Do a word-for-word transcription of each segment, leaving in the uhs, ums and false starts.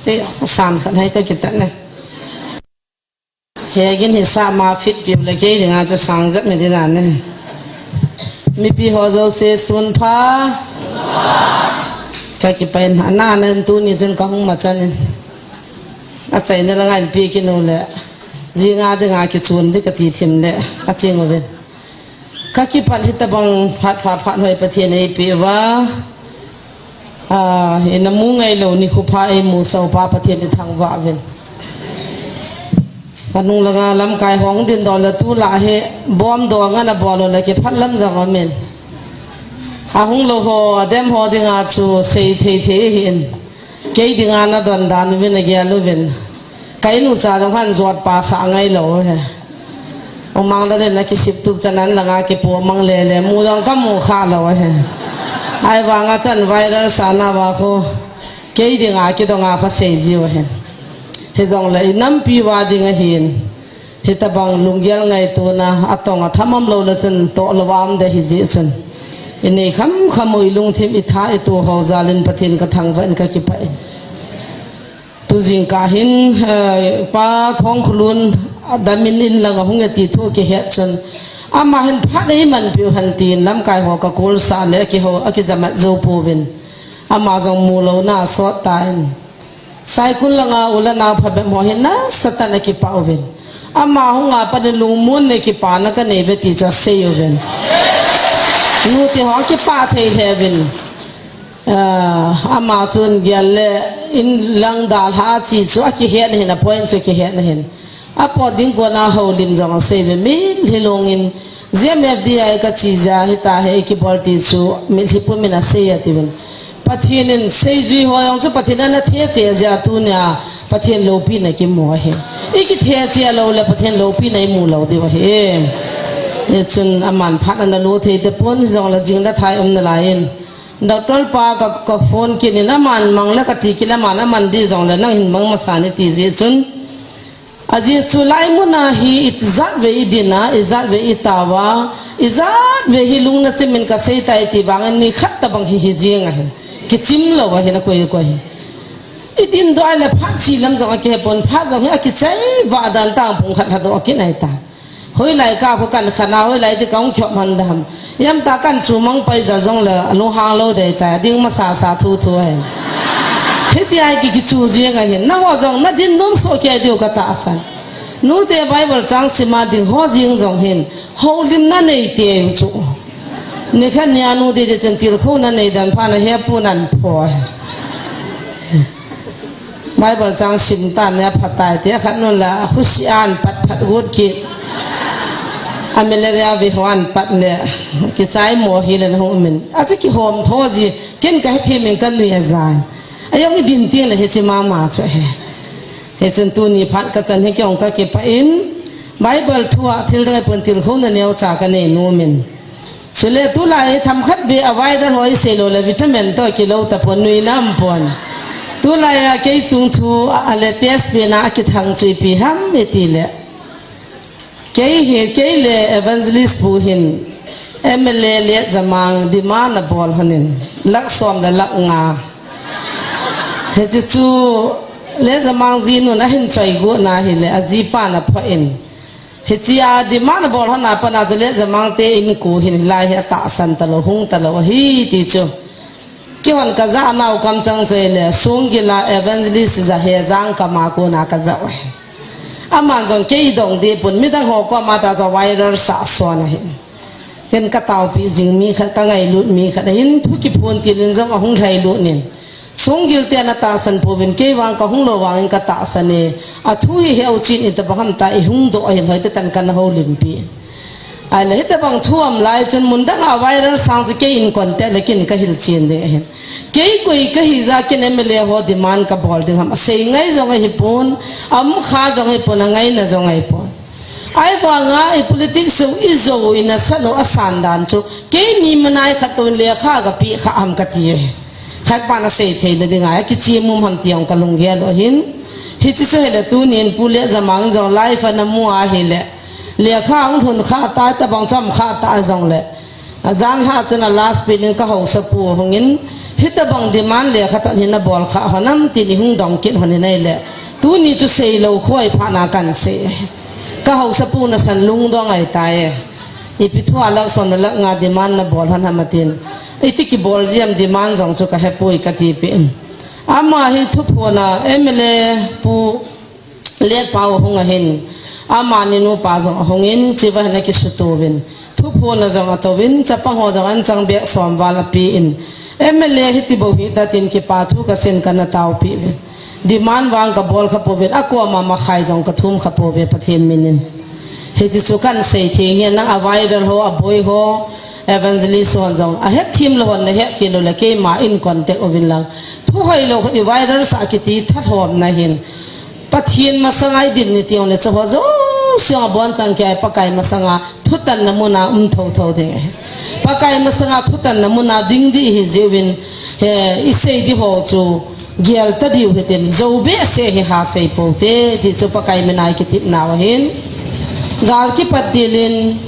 Te san khat hai ka kitat ne. Hegin hi sa ma fit piu le kei dinga chu sang jep me dina ne. Mipi ho jouse sun pha. Ka kipain ana nan tuni chun ka hung ma chan in. A chaina la ngan pi kinu le. Jinga dinga kichun di ka ti thim le. A ching uvin. Ka kipan hitabang phat phat phat hoi Pathen ei pe uva. Ah, ina mu ngai lo ni khu pha ei mu sau pa Pathen i thangvah uvin. Ka nung langa lamkai hong din do la tu la he bom do nga na bol lo la ke phat lam jang amen. A hung lo ho, a dem ho dinga chu sei thei thei hi in. Kei dinga na don dan uvin a gel uvin. Ka inu cha dong han jot pa sa ngai lo he. Umang da le na kisip tup chan an langa kipu mang le le mu dong ka mu kha lo he. Ai vanga chan viral sa na va kho. Kei dinga kidonga kho sei jiu he. Hi jong le i nampi va dinga hin. Hitabang lunggel ngaituna, a tong a thamam lo le chun, toh lo am de hi ji chun. I nei kham kham u i lungthim i tha i tu ho jalin Pathen ka thangvah in ka kipah in. Tu jingkah hin, eh, Pa Thongkhulun, a damin in lang a hung e ti thu kihet chun. Ama hin phat ei man piu han tin lamkai ho ka kul sa le a kiho, a kijamat jo puvin. Ama jong mu lo na sot ta in. Saikul langa u le nao phabep ho hi nasatah in a kipah uvin. Ama hunga pat in lungmon le kipana ka nei ve ti chu a sei uvin. Nute ho a kipah thei lheh uvin. Ah, ama chun gel le in lang dalha a chi chu a kihet na hin, a point chu kihet na hin. A pot ding kona houlim jong a sei ve, mitlhi lungin G M F D I ka chi jeh a hita hi kibol ti chu mitlhi pumin a sei a ti uvin. Pathen in seijui ho jong chu Pathen in ana thei cheh jeh a tunia Pathen loupina kimu ahi. I kithei cheh lou le Pathen loupina i mu lou diu ahi. Hichun aman phat ana lo thei tapon jong le jing le thai um nalai in. Doctor pa ka, ka phone kit in aman mang le ka ti kit le aman, aman di jong le nang hin mang masa in ti jeh chun. Ajeh chu lai muna hi ijat ve i din a, ijat ve i tao a, ijat ve hi lungna chimin ka sei tai ti vangin ni khat tabang hi hi jing ahi. Kichim lou ahi na koi koi hi. I din doh le phat chi lam jong a kihe pon, phat jong hi a kichai va dan tang pung khat lha doh a kinai ta. Hoilai ka khu kan khana, hoilai ti ka hung khop man dam. Yam ta kan chu mang pai jal jong le, lunghang lou dei ta, ding masa sa thu thu ahi. Hiti ai ki kichu jing ahin. Na ho jong, na din dom so kei diu ka tahsan. Nute Bible chang sima ding ho jing jong hin. Houlimna nei teu chu. Nikhat nia nu di di chen tilkhouna nei dan pha na he pu nan pho. Bible chang sim tan le phatai te khat nun la khusi an pat phat gut ki. A malaria ve ho an pat le kichai mo hi le na hu min. A chu kihom tho ji ken ka he thi min ka nui a jai. A jong i din tieng le hichi mama chu he. Hichun tuni phat ka chan hi kei jong ka kipah in Bible thu a thil dang pon tilkhouna neocha ka nei nom in. Chule tulai themkhat beh a viral ho i sei lou le vitamin toh kilou tapon nui nam pon. Tulai a kei sung thu a le test beh na a kithang chu ipi ham i ti le. Kei hi, kei le Evangelist pu hin M L A Letjamang demand a bol hon in lakh som le lakh nga. Hichi chu Letjamang ji nun a hin choi gu na hi le a ji pa na pho in. Hichi a demand a bol hon a pa na chu Letjamang te in ku hin lai hi a tahsan ta lou, hung ta lou ahi ti chu. Kihon ka ja nau kam chang choi le, Sunggil a Evangelist ja he jang kama kona ka ja u ahi. Aman jong kei dong di pon midang ho koma ta ja viral sa son ahi. Ken ka taopi jing mi khat, ka ngailut mi khat ahin thu kiphon til in jong a hung lhai lut nin. Sunggil te na tahsan pouvin kei vang ka hung lou vangin ka tahsan e. A thu hi heu chin in ta baham ta i hung doh ahin hoi te tan kan houlimpi. Ai le hitabang thu um lai chun mun dang a viral sang chu kei in contact le kin ka hil chen ding ahin. Kei koi ka hi ja kin M L A ho demand ka bol ding ham. A sei ngai jong ahi pon, a um kha jong ahi pon, a ngaina jong ahi pon. Ai vanga i politics u i jo u i na san u a san dan chu. Kei ni manai khat tun le kha ka pi kha ham ka ti e. Khat pa na sei thei na ding a kichi mum ham ti ong ka lunggel u ahin. Hichi chu hele tunin Pu Letjamang jong live a na mu a hile. Lekha hung lhun kha ta, tabang chu um kha ta jong le. Ajan lha chun a last pen in ka haosapu ahungin, hitabang demand lekha tah hi nabol kha hon am tin ihung dong kit hon in ahile, tuni chu seilou khoi phat na kan sei. Ka haosapu nasan lungdong ahitai. Ipi thu a lakh som le lakh nga demand nabol hon ham atin. Iti kibol jiem demand jong chu kahepoi kati peh in. Ama hi thuphon a M L A pu Letpao ahung ahin, amani nupa jong ahungin, chiva hin akisutouvin, thuphon a jong atouvin, chapang ho jong anchang bag som val apen, M L A hiti bou hita tin kipa thu kasin kana taopeh uvin. Demand vang kabol kha pouvin, akoma makhai jong kathum kha pouve Pathen minin. Hiti chu kan sei theng hi nang a viral ho, aboi ho, evangelist hon jong ahet thim lou hon nahet khel lou le keima in contact uvin lang. Thu hoilou khat i viral sah kiti thalhom na hin. Pathen masanga idin ni tiang le chu ho jouse abon chang kei Pakai masanga thutanna muna um thotho ding ahi. Pakai masanga thutanna muna ding ding ihi jiuvin, he, isei di ho chu gel ta diu hitin, jou behseh hi ha sei pou te, ti chu Pakai mina ikitep nau ahin. Gal kipat tilin,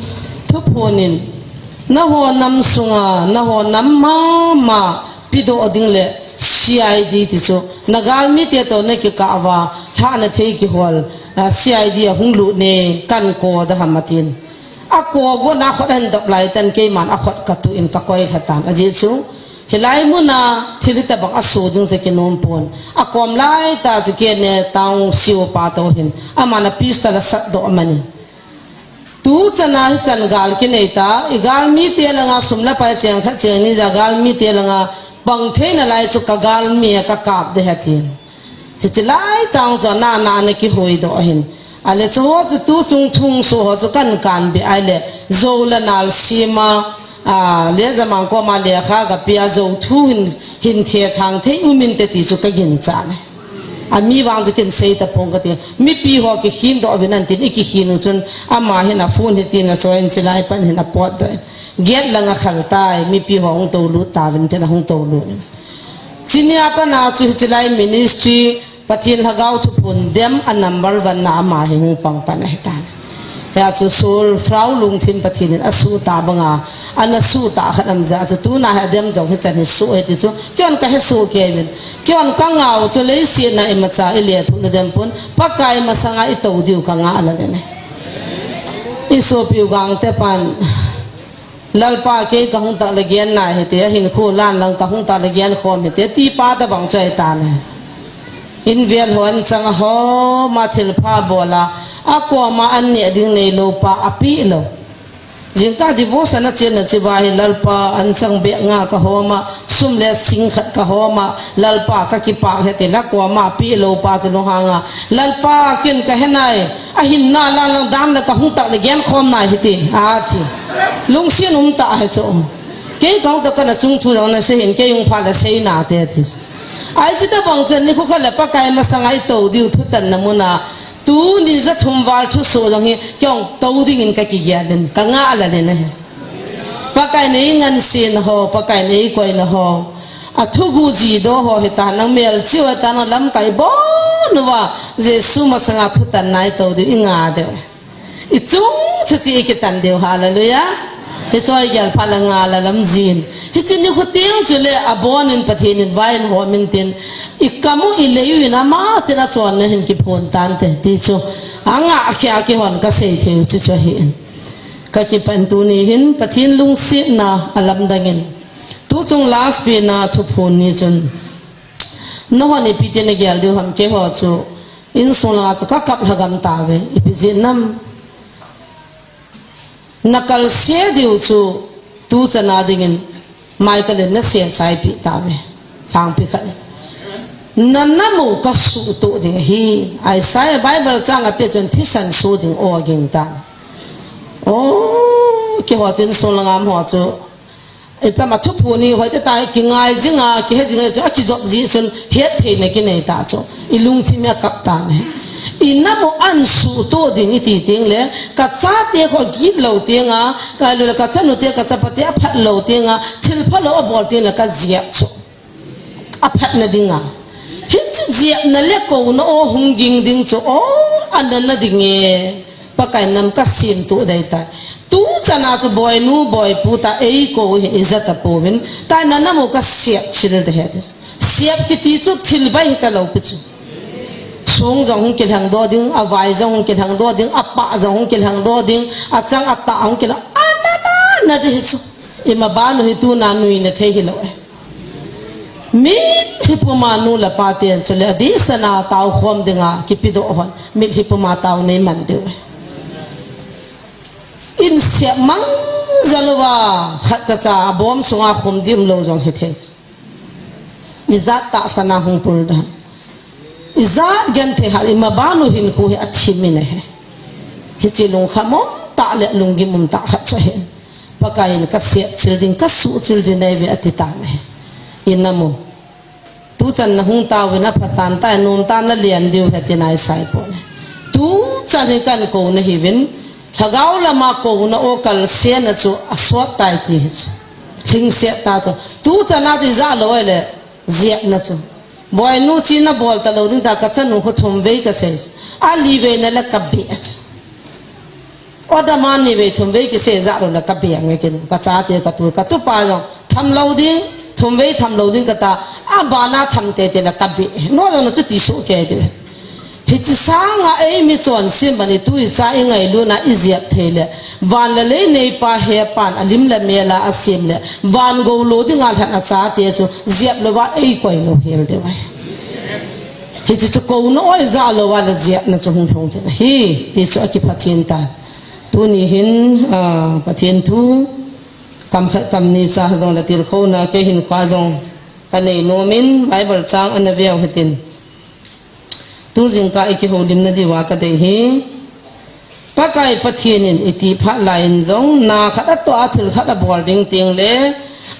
thuphon in, nangho nam sunga, nangho nam mama, pedoh ding le C I D ti chu, nagalmite toh nakikah uva, lhahna thei kihol, ah, C I D ahung lut ne, kan ko da ham atin. Ako go na khut ahin dop lai tan keiman akhut katuh in kakoi lha tan. Ajeh chu, hilai muna thil hitabang aso ding chu kinom pon. Akom lai ta chu kei ne tang siu pa toh hin. Aman a pistol asat doh mani. Tuchan a hichan gal kinei ta, igalmite langa sum le pai cheng khat cheng ni ja galmite langa pang theina lai chu kagalmi a kakap de atin. Hichi lai tang chu ana ana ana kihui doh ahin. Ale chu ho chu tuchung thung so ho chu kan kan be ahile, jou le nal sima, a, le jamang koma lekha kapia jou thu hin, hin thethang thei um inte ti chu kaginchat e. Ami vang chu kin sei tapong kati. Mipi ho kikhin doh uvin antin ikikhin u chun ama hin a phone hitin aso in chilai pan hin apot doh in. Gate langa khal tai, mipi ho hung toulut tauvin tin ahung toulut in. Chinia pana chu hichilai ministry, Pathen lhagao thuphon dem a number one na ama hi hung pang pan ahitan. Hia chu Saul, Frau Lungthim Pathen in asuh tah banga, ana suh tah khat am ja chu tuna hi adem jong hichan hi suh hi ti chu, keiman kahe suh kei uvin. Keiman kangah u chu leiset na imacha ilethuh na dem pon, Pakai masanga itou diu kangah lel in ahi. Isopiu Gangte pan, Lalpa kei kahung tah le gen nai hite, ahinkho lan lang kahung tah le gen khom hite, ti pa tabang chu ahitan ahi. Invel ho anchang a homa thilpha bol a, akoma an neh ding neilou pa apeh lou. Jingkah divorce ana chenna chiva hi Lalpa anchang bag nga kahoma, sum le sing khat kahoma, Lalpa kakipah hite, akoma apeh lou pa chu lunghanga, Lalpa ken kahe nai, ahinna lan lang dan le kahung tah le gen khom nai hite, ati. Lungset um tah ahi chu. Kei kahung tah kana chung thu jong nasei hin, kei hung phat le sei nate ati. Ahi, chuti bang chun nikho khat le Pakai masanga itou diu thutanna muna, tuni ja thum val thusoh jong hi, kei hung tou dingin kakigel in, kangah lel in ahi. Pakai in eingansena ho, Pakai in eikoina ho, athuguh jidoh ho hitan, nang melchih ho hitan, nang lamkai bon uva, Jesu masanga thutanna itou diu, ingah diu. Ichung chu chu ikitan diu, hallelujah. Hichu igel phat le ngah le lam jin. Hichu nikho teng chule abonin Pathen in vai in hom intin, ikam u ilei u in ama chun achonna hin kiphon tante, ti chu angah khel a kihon kasei thei u chu chu ahin. Kakipan tuni hin Pathen lungsetna alamdang in. Tuchung last pen a thuphon ni chun. Nahon ipi tin nagel diu ham keiho chu. Insung langa chu kakap lhagam tauve, ipi jeh ham. Nakalse diu chu tuchan a dingin Michael in nasei chai peh tauve. Lhangpi khat. Nanam u kasuhtoh ding ahi. Isaiah Bible chang apeh chun thisan so ding o aging tan. O, keiho chu insung langa um ho chu. Ipi ham a thuphon ni hoitah tah kingai jinga, kihe jinga chu akijop jeh chun hettheina kinei tah chu. Ilungthim hi akap tan ahi. Inam u an suhtoh ding iti teng le, kachate kho gitlou tenga, kailou le kachanute, kachapate aphatlou tenga, thil phalou abol teng le kajep chu. Aphatna dinga. Hiche jepna le kouna o hung ging ding chu, o, ananna ding e. Pakai nam ka sim tu dei tai. Tu chana chu boinu, boipu ta ei ko hin ija ta pouvin. Tai na namu ka siap chil de he tis. Siap kiti chu thil bai hi ta lo pi chu. Sung jong hung kilhang do ding, a vai jong hung kilhang do ding, a pa jong hung kilhang do ding, a chang a ta hung kilhang. A na na na di hi chu. Ima banu hi tu na nui na thei hi lo e. Mitlhi puma nu le pa ten chu le adih sana tau khom dinga kipi do hon. Mitlhi puma tau nei man diu e. In siap mang jal uva, khat cha cha, a bom sunga khum dim lo jong hi thei. Ijat tahsan a hung pul da. Ijat gen thei ha, ima banu hin khu hi a thim in a he. Hichi lungkham um tah le lunggim um tah khat cha hin. Pakai in ka siap chil ding, ka suh chil ding nei ve ati ta ne. Ina mu. Tu chan na hung tau vin a phatan ta, nom ta na lian diu he ti nai sai po ne. Tu chan hi kan ko na hi vin. Lhagao lama ko na o kal se na chu a suat tai ti hi chu. Hling se ta chu. Tu chan a chu ija lo le ziat na chu. Boinu chi na bol ta lo ding ta ka chanu khu thum vei ka sei. A li vei na le ka be chu. Oda man ni vei thum vei kisei ja lo la ka be nge kin ka chate ka tu ka tu pa jong tham lo ding thum vei tham lo ding ka ta a bana tham te te la ka be no jong na chu ti su ke ti. Hichi sanga ei mi chon sim bani tu i cha i ngai lu na i ziap thei le van la lei nei pa he pan a lim la me la a sim le van go lo ding a lhan a chate chu ziap lo va ei koi lo hel de vai. Hichi chu ko na oi ja lo va la ziap na chu hung thong te hi ti chu a ki pha chin ta. Tuni hin, ah, Pathen thu kam khat kam ni cha jong la til kho na kei hin khua jong ka nei nom in Bible chang ana veu hitin. Tu jingkah i kihoulimna diuva ka dei hi. Pakai Pathen in i ti phat lai in jong na khat a toh a thil khat a bol ding teng le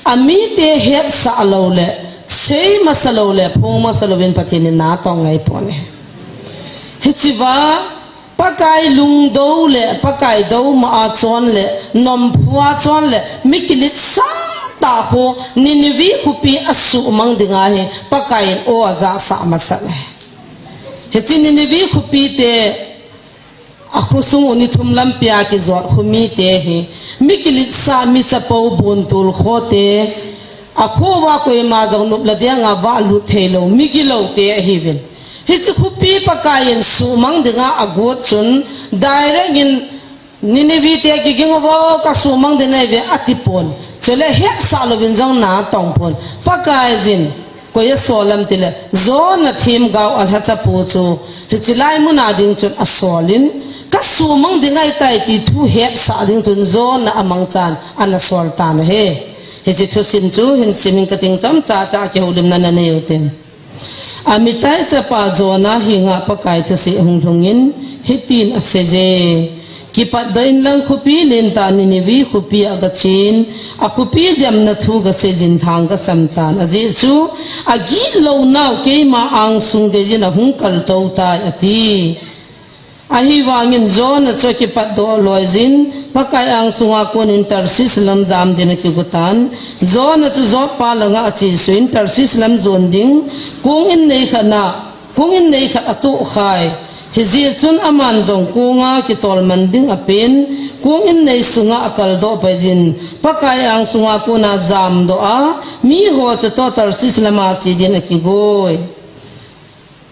a mite hetsah lo le sei masa lo le phung masa lo in Pathen in na tong ngai pon e. Hichiva Pakai lungdo le, Pakai do ma a chon le, nom phua chon le, mi kilit sa ta khu, Nineveh khupi a suh mang dinga hi, Pakai in o a ja sa masa le. Hichi Nineveh khupi te, a khusung u ni thum lampi a ki jot khu mi te hi, mi kilit sa mi chapo bun tul kho te, a khu va koima jong nup la dia nga va lut thei lo, mi gilo te a hi vin. Hichi khupi Pakai in suhmang dinga a gut chun direct in Nineveh te kiging uvo ka suhmang ding nei ve a ti pon. Chule hetsah lovin jong na tong pon. Pakai jin koi a sol am tile Jonah thim gau a lhacha pu chu hichi lai muna ding chun a sol in ka suhmang ding ngai tai ti thu hetsah ding chun Jonah a mangchan ana sol tan ahi. Hichi thusim chu hin simin ka ting chom cha cha kihoulimna na nei u tin. Amitai chapa Jonah henga Pakai thusei hung lhungin hitin a seije. Kipatdoh in lang khupi lentah Nineveh khupi a ka chen, a khupi demna thu ka seijin lhang ka sam tan. Ajeh chu, a gitlou nau keima angsung geijin a hung kaltou tai, ati. Ahivangin Jonah chu kipatdoh loijin, Pakai angsunga konin Tarshish lam jam din a kigo tan. Jonah chu Joppa langa a chesuh in Tarshish lam jon ding, kong in nei khat na, kong in nei khat a tohkhai. Hijeh chun aman jong konga kitol man ding a pen, kong in nei sunga a kaldoh paijin, Pakai angsunga kona jamdoh a, miho chutoh Tarshish lama che din a kigoi.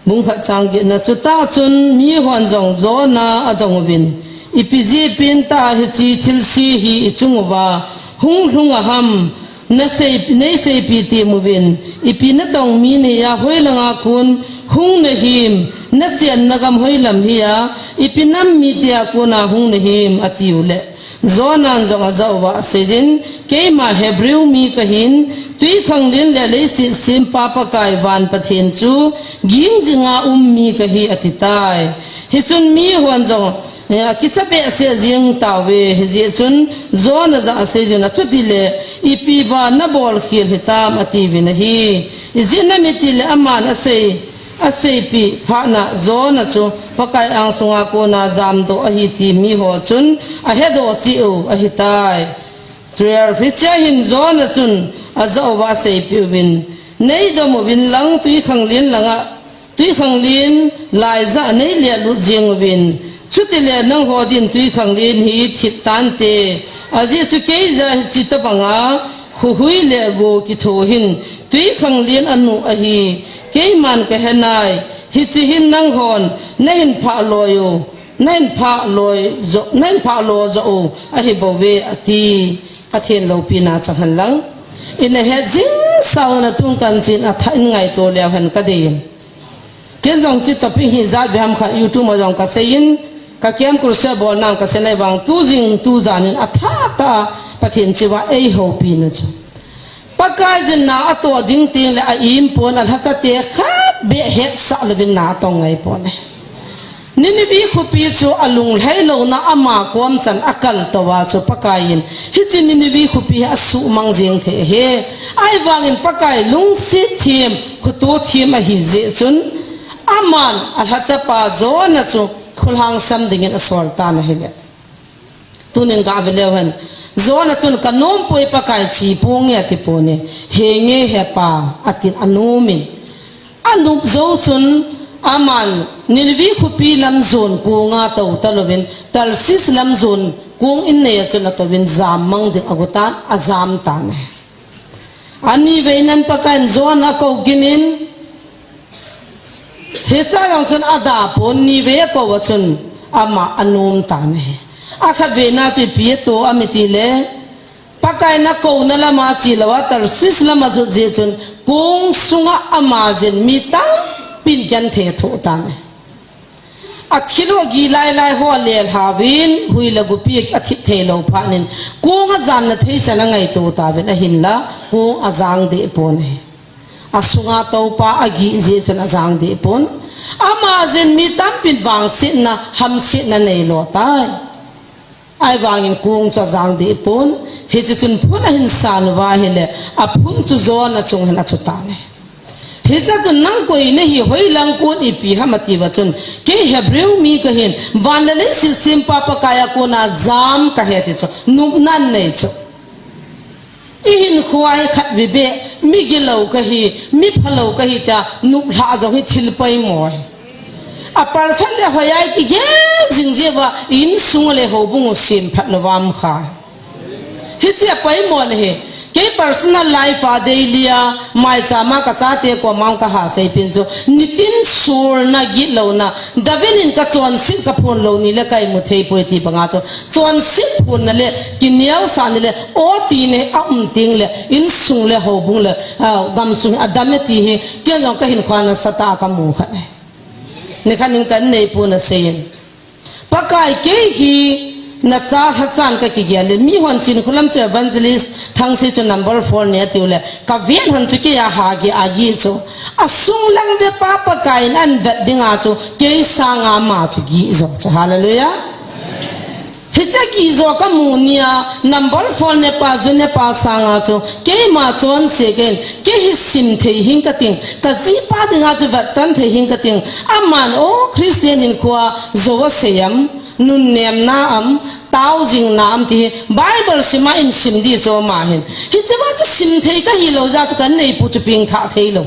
Bung khat chang getna, chutah chun mihon jong Jonah a dong uvin, ipi jeh pentah a hiche thilse hi i chung uva hung lhung a ham, na sei, nei seipeh tem uvin, ipi na dong mi neiya hoilanga kon hung nahim, na chenna gam hoilam hia, ipi nam mite a kona hung nahim, ati uleh. Jonah in jong ajah uva aseijin, keima Hebrew mi kahin, twikhanglen le leiset sempa Pakai van Pathen chu ging jinga um mi kahi, ati tai. Hichun mihon jong, eh, akicha behseh jing tauve, hijeh chun Jonah jah aseijin, achutile, ipi ba na bolkhel hitam, atiuvin ahi. Ijeh inem itile aman asei, aseipeh phatna Jonah chu Pakai angsunga kona jamdoh ahi ti miho chun ahedoh cheh u ahitai. Twelve, hichea hin Jonah chun ajah uva aseipeh uvin, nei dom uvin lang twikhanglen langa, twikhanglen laija nei lelut jeng uvin, Chutile nangho din twikhanglen hi thip tante, ajeh chu keija hiche tobanga huhui le go kitho hin twikhanglen anu ahi, keiman kahenai, hiche hin nanghon nahin phah loi u, nahin phah loi jo, nahin phah lo jo u ahi bouve, ati. Pathen loupina chang hen lang. Ina het jing sao na tung kan chin athah in ngaito leu hen kadei in. Ken jong chi topic hi jat ve ham kha YouTube a jong kasei in, ka camp crusade bol nang kasei nai vang tu jing tu jan in athah tah a Pathen cheuva eihoupina chu. Pakai jin na atoh ding teng le a-im pon alhacha te khat beh hetsah louvin na atong ngai pon e. Nineveh khopi chu alunglhai louna ama kom chan akal tou a chu Pakai in hiche Nineveh khopi hi asuhmang jeng thei ahi. Ahivangin Pakai lungset them, khoto them ahi jeh chun aman alhacha pa Jonah chu kholhangsam dingin asol tan ahile. Tunin gave leu hen. Jonah chun kanom poi Pakai chi ponge ati pon e. Henge he pa atin anom in. Anop jou chun aman Nineveh khopi lam jon konga tou talouvin, Tarshish lam jon kong in nei a chun atouvin jammang ding agot tan, ajam tan e. Anivei nan Pakaiyin Jonah akou ginin, hiche jong chun ada pon, nivei akou a chun ama anom tan e. Akhatvei na chu ipi ato ham itile, Pakai in akouna lama che louva Tarshish lama ajot jeh chun, kong sunga ama jin mi tampin genthei athoh tan e. Athil u agih lailai ho alelha uvin, hui le gupi athip thei lou phat in, kong ajanna thei chan angaito tauvin ahinla, kong ajang deh pon e. Asunga toupa agih jeh chun ajang deh pon. Ama jin mi tampin vangsetna, hamsetna neilo tai. Ahivangin kong chu ajang deh pon, hiche chun phun ahin san uva ahile, aphun chu Jonah chung hin achu tan e. Hiche chun nang koi nahi, hoilang kon ipi ham atiuva chun, kei Hebrew mi kahin, van le leiset sempa Pakai a kona jam kahi ati chu, nopna nei chu. Ihinkhoa hi khatvei beh, mi gilou kahi, mi phalou kahi tia, noplhah jong hi thil poimo ahi. A perfect le hoiya ikigel jing jeh uva, insung le houbung u semphat louva um kha. Hiche apoimo ahi. Kei personal life a daily a, maicham a kachate koma kahasei pen chu, nitin sulna gitlouna, David in kachonset kaphon lou ni le kaimu thei poi ti banga chu, chonset phonna le, kineosahna le, oti ne aum teng le, insung le houbung le, ah, gamsung adam e ti hi, ken jong kahinkhoa nasatah a kamu khat ahi. Nikhat in ka inneipu in aseiyin, Pakai, kei hi nacha lhachan kakigel in, mihon Chinkholam chu evangelist Thangsei chu number four ne atiu le, kavet hon chu kei a hagih agih chu, asunglang vepa Pakai in ahin vet dinga chu kei sanga ama chu gihjo chu. Hallelujah. Hiche gihjo kamu nia, number four nepa, ju nepa sanga chu keima chonse kahin, kei hi simthei hing kating, kajipa dinga chu vetton thei hing kating, aman, o, Christian hinkhoa jou asei am, nunnemna am, taojingna am ti hi Bible sima in sim di chu ama hin. Hichea chu simthei kahilou jeh chu ka inneipu chu pengthah theilou.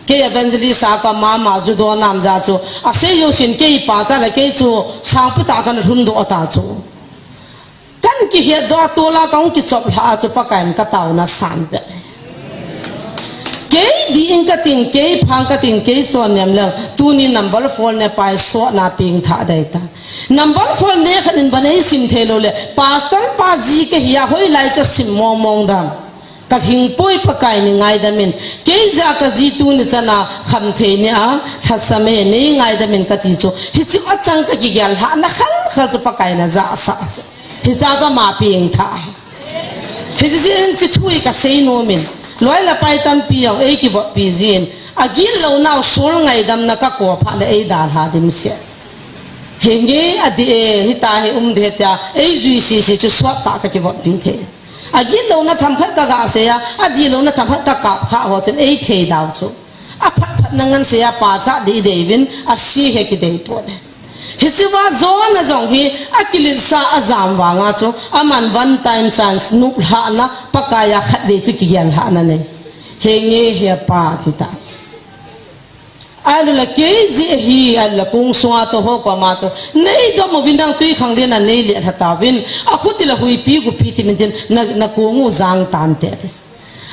Kei evangelist a ka mama ju don nam jeh chu, asei jousen kei pachat le kei chu sangpi tah kana lhundoh ta chu. Kan kihetdoh a tola kahung kichoplhah a chu Pakaiyin kataona sanpeh. Kei dih in kating, kei phang kating, kei chonnem leng, tuni number four nepa hi sotna pengthah dei tan. Number four nekhat in ban eisim theilou le, pastor pa ji kahia hoilai chu sim mongmong dam. Kalhingpoi, Pakaiyin eingaidamin, kei jeh a kaji tuni chana khamthei nia lhasam e, neingaidamin kati chu, hichea chang kakigel lhahna khalkhal chu Pakaiyin ajahsah chu. Hichea chu ama pengthah. Hiche jeh in hiche thu hi kasei nomin, loi le pai tampi jong eikivoppi jin, agitlounau sol ngaidamna kakou phat le eidalha dimset. Henge adih e, hita hi um ding tia eijui sese chu sottah kakivoppi thei. Agitlouna themkhat kagah seiya, adihlouna themkhat kakap khah ho chun eithei dau chu. Aphatphatna ngan seiya pachat ding ideiyuvin, ase hi kidei pon e. Hichea Jonah jong hi akiletsah ajam vanga chu, aman one time chance noplhahna, Pakaiya khatvei chu kigel lhahna nei. Henge hepa tita chu. Alu la kei ji hi, alu la kong sunga to ho ko ma chu. Nei do mo vin dang tui khang le na nei le tha ta vin. A khuti la huipi gupi ti min tin na, na kong u jang tan te tis.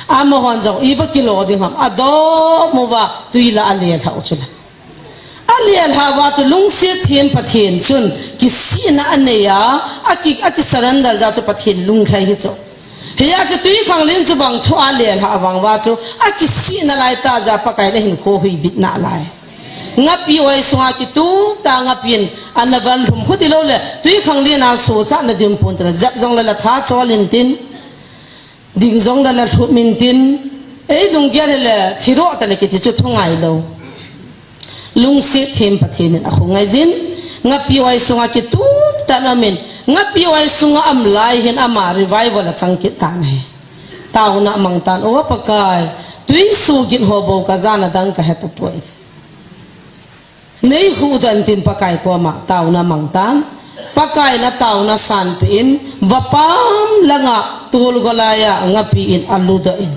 Ama hon jong i ba kilo ding ham. A do mo va tui la a le tha u chu la. A le tha va chu lungsiat them Pathen chun kisihna a nei a, a ki, a ki surrender ja chu Pathen lunglhai hi chu. Hia chu tui khang lin chu bang thu a le tha vang va chu a kisihna lai ta ja Pakai na hin kho hui bit na lai. Ngapi oi sunga kitu ta ngapin an na van lhum khuti lo le tui khang lin a so cha na dim pun ta jap jong le la tha chol in tin. Ding jong la la lhum in tin. Ei lung gial le thiro ta le kiti chu thu ngai lo. Lungsiat them Pathen in a khu ngai jin, ngapi oi sunga kitup tan amin, ngapi oi sunga am lai hin ama revival a chang kit tan ahi. Tauna mang tan, o Pakai, tui su gin ho bo ka jana dang ka heta poi. Nei hu dan tin Pakai koma tauna mang tan, Pakai na tauna san pe in, vapam langa tul golaya ngapi in alu do in.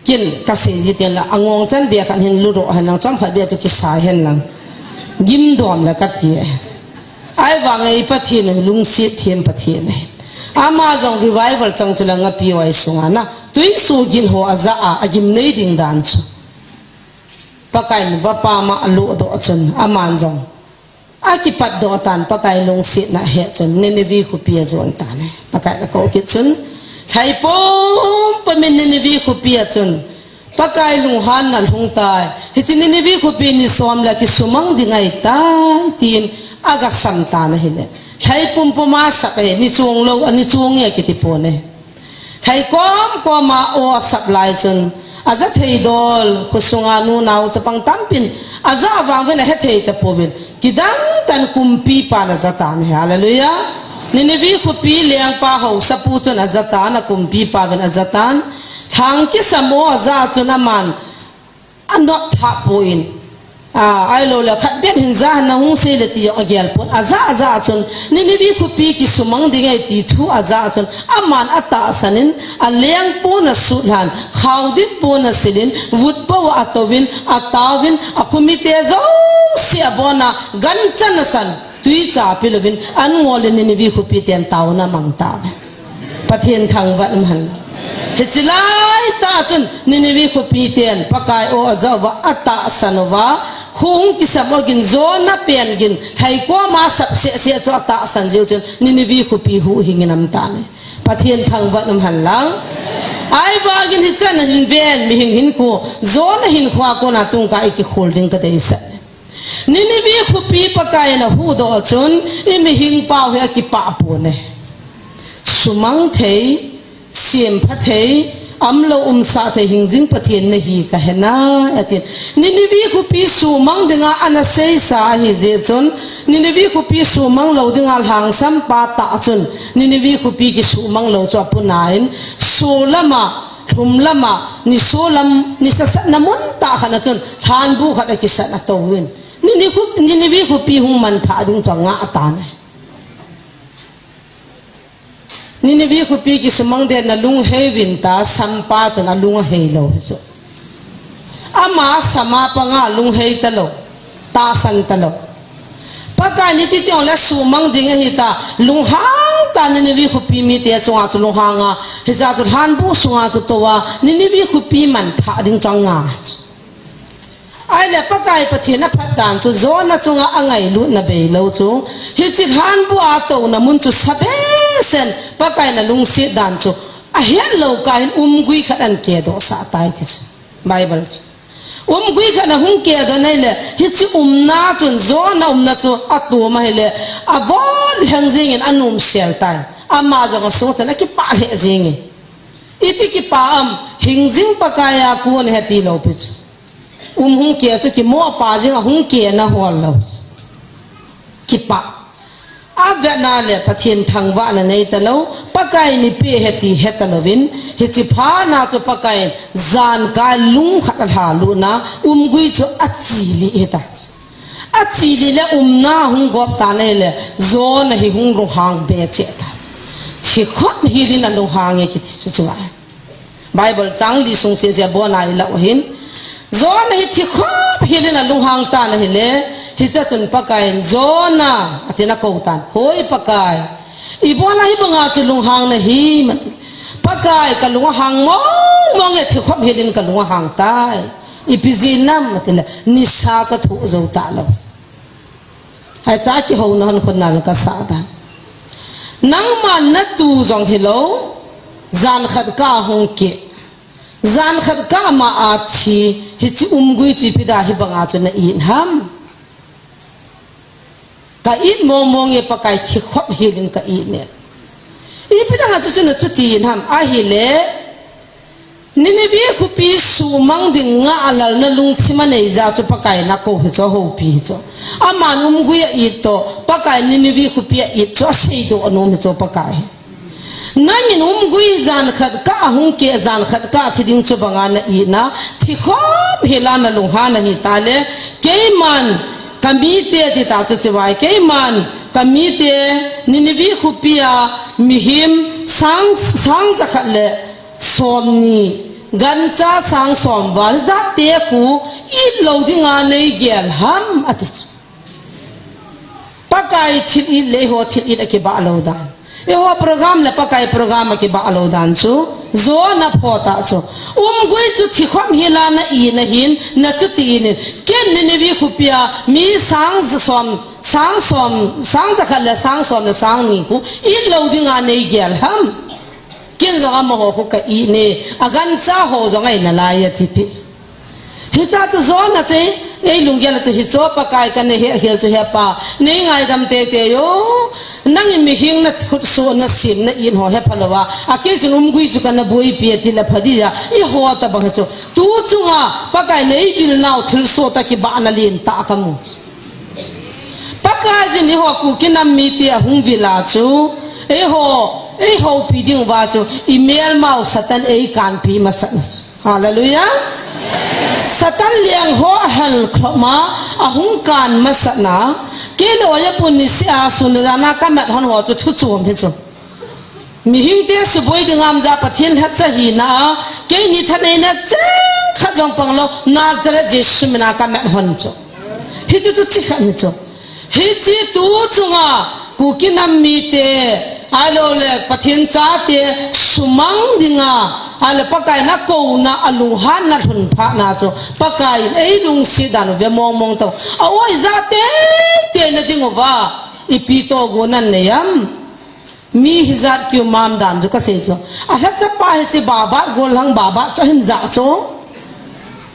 Kin ka sei ji ten la, a ngong chan bia khan hin lu ro hen lang, chom khat bia chu kisai hen lang. Gim dom la ka ti e. Ai vang ei Pathen lungsiat them Pathen e. Ama jong revival chang chu la ngapi oi sunga na. Tui su gin ho a ja a, a gim nei ding dan chu. Pakai in vapam a alu do chun, aman jong. A kipat do tan Pakai lungsiatna he chun Nineveh khupi a jon tan e. Pakai la ko kit chun, lhai pum pum in Nineveh khupi a chun Pakai lunghanna lhung tai. Hichi Nineveh khupi ni som la kisumang ding ahi tai tin a ga sam tan ahi le. Lhai pum pum a sap e, ni chung lo, a ni chung e kiti pon e. Thei kom kom a o a sap lai chun, a ja thei dol, khusunga nu nao chapang tampin, a ja vang vin a he thei ta pouvin, kidang tan kumpipa na ja tan he, hallelujah. Nineveh khupi lengpa hausapu chun a ja tan, a kumpipa vin a ja tan, thang kisam o a ja chun aman, a not tha pon, a, ai lo le khat beh hin ja na hung sei le ti jong a gel pon. A ja, a ja chun, Nineveh khupi kisumang ding ahi ti thu a ja chun, aman a tahsan in, a leng pon a sut lhan, khao dit pon a sil in, vut po a atouvin, a taovin, a khomite jouse a bon a, ganchan a san, tui cha pi louvin, an ngol in Nineveh khupi ten tauna mang ta. Pathen thangvah um hen. Hichi lai ta chun Nineveh khupi ten Pakai o a ja uva a tahsan uva, khu hung kisam o gin Jonah pen gin, thei kom a sap seh seh chu a tahsan jiu chun Nineveh khupi huhhing in am tan e. Pathen thangvah um hen lang. Ai vang in hichan hin ven mihing hinkho, Jonah hinkho a kon a tung ka i kikhol ding ka deisah. Nineveh khupi Pakai na huhdoh chun, i mihing pau hi a kipah pon e. Sumang thei, sempha thei, amlo umsah thei hingjing Pathen na hi ka he nai, a tin. Nineveh khupi sumang dinga ana seisa ahi jeh chun, Nineveh khupi sumang lo dinga lhangsam pa tah chun, Nineveh khupi kisumang lo chu a puna in, sulama, lhumlama, ni sulam, ni sasatna mun tah khat a chun, lhanbu khat a kisat a tou in. Nineveh khup-, Nineveh khupi hung manthah ding chu a ngah tan e. Nineveh khupi kisumang den na lunghei vin ta, sampa chun a lung a hei lo hi chu. Ama sama panga lunghei ta lo, tahsan ta lo. Pakai ni titi ong le sumang ding ahi ta, lunghang ta Nineveh khupi mite chunga chu lunghang a, hija chu lhanbu sunga chu tou a, Nineveh khupi manthah ding chu a ngah chu. Ahile Pakai Pathen a phat dan chu Jonah chunga a ngailutna bei lo chu. Hichi lhanbu a touna mun chu sabesen Pakai na lungset dan chu. A het lo ka hin umgui khat an kedoh sah tai ti chu. Bible chu. Umgui khat a hung kedoh na hile, hichi umna chun Jonah umna chu a tum ahile, a von lheng jingin a numsel tai. Ama jong a sung chun a kipah lheh jingin. Iti kipah am, hingjing Pakai a kon ahi ti lo pi chu. Um hung ke chu kimoh pa jing a hung ke na hol lo. Kipah. A vetna le Pathen thangvahna nei ta lo, Pakai ni pe ahi ti he ta louvin, hichi phat na chu Pakai in jan kai lung khat a lha lutna, umgui chu a chi lih ahi ta. A chi lih le umna hung gop ta na hile, Jonah hi hung lunghang be cheh ta. Thi khop hil in a lunghang e kiti chu chu a. Bible chang li sung seh seh bon a i lah u ahin. Jonah hi thi khop hel in alunghang tan ahile, hiche chun Pakai in, "Jonah," atin akou tan. "Hoi Pakai, ibola hibanga chu lunghang nahim?" ati. "Pakai, kalung ahang mong mong e, thi khop hel in kalung ahang tai." "Ipi jeh ham?" atile, "Nisa chu athoh jou talou." Hiche a kihouna hon khun nal kasah tan. Nangman natu jong hilou, jan khat kah a hung keh. Jan khat kah a ama thi, hiche umgui chu ipi dia hibanga chu na it ham? Ka it mong mong e Pakai, thi khop hel in ka it e. Ipi dia chu chu nachuti in ham? Ahile, Nineveh khopi sumang dinga alalna lungthim anei jeh chu Pakai in akou hi chu, ahoupi hi chu. Aman umgui a it toh, Pakai Nineveh khopi a it chu aseidoh anom hi chu Pakai. Nangin umgui jan khat kah a hung keh, jan khat kah a thi ding chu banga na it na, thi khop hel a nalunghang nahi tale, keiman ka mite ati ta chu chevai, keiman ka mite Nineveh khopi a mihem sang, sang jakhat le somni, gancha sang som val jat te khu it lou dinga nei gel ham, ati chu. Pakai thil it le eiho thil it akibah lou dan. Eiho program le Pakai program akibah lou dan chu. Jonah phoh tah chu. Umgui chu thi khop hel a na it na hin, nachuti in, ken Nineveh khopi a mi sang som, sang som, sang jakhat le sang som le sang ni khu it lou dinga nei gel ham? Ken jong amaho khu ka it e, agancha ho jong ahi nalai ati pi. Hiche chu Jonah chu, ei lunggel a chu hiche Pakai kana he, hel chu he Pa, nei ngaidam teitei o, nangin mihem na khutsoh na sem na it ho hepha louva, akei chun umgui chu kana boipi ati le pha dia, eiho tabang hi chu. Tu chunga Pakai in eivil nau thilsoh tah kibahna lentah kamu. Pakaiyin eiho Kuki nam mite ahung vil a chu, eiho, eihoupi diuva chu, imelmau Satan eikanpi masat na chu. Hallelujah. Satan leng ho ahal khop ma, ahung kan masat na, kei le oya pun niseh a sun le jan a kamat hon ho chu thu chom hi chu. Mihemte suboi ding a um jeh a Pathen lhacha hina a, keini thaneina cheng khat jong pang lou, Nazareth Jesu min a kamat hon chu. Hichu chu chi khat hi chu. Hiche tu chunga Kuki nam mite, ahilou le Pathen chate sumang dinga, ahilou le Pakai in akouna, alunghanna lhun phat na chu, Pakai in eilungset dan u ve mong mong tau. A-oi ja teitei na diuva, ipi toh gon nanei am? Mi hijat kiu mam dan chu kasei chu. Alhacha pa hiche Babat gol lang Babat chu ahin ja chu.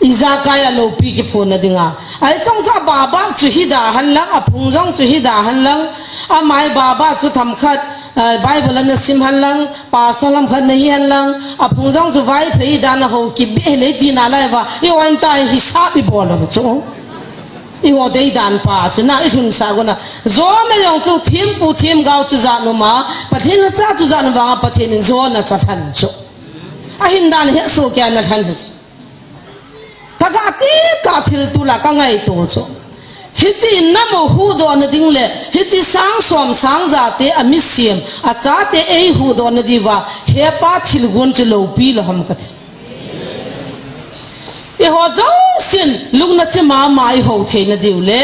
Ijakai a loupi kiphon na dinga. Ahi chong chu Babat chu hi da hen lang, aphung jong chu hi da hen lang. Amai Babat chu themkhat, eh, Bible ana sim hen lang, pastor lam khat nahi hen lang. Aphung jong chu Vaiphei dan a hou kibeh le tina lai va. I oin ta hi sap ibol lo chu. Eiho deidan pa chu na ilhunsah gon a. Jonah jong chu thempu themgao chu jat um a, Pathen lhacha chu jat um vanga Pathen in Jonah chu alhen chu. Ahin dan hi asoh kei a ana lhen hi chu. Kaga ti ka thil tula kangaito chu. Hiche in nam u huhdoh na ding le, hiche sang som sang ja te a mi sem, achate eihuhdoh na diuva, he pa thil gon chu loupi lou ham kati. Eiho jousen lungna che mama ihou theina diu le,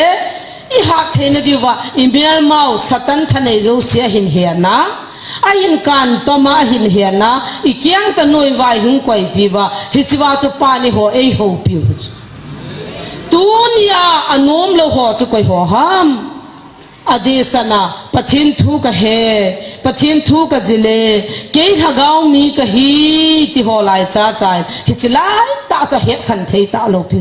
ihat theina diuva, imelmau Satan thanei jouse ahin hena, ahin kan toma ahin hena, ikeng tah noiva ihung koipi uva, hichea chu pan eiho eihoupiu chu. Tunia anom lou ho chu koi ho ham? Adeh sana, Pathen thu kahe, Pathen thu kajil e, kei lhagao mi kahi, ti ho lai chacha in, hiche lai tah chu ahet khen thei talou pi.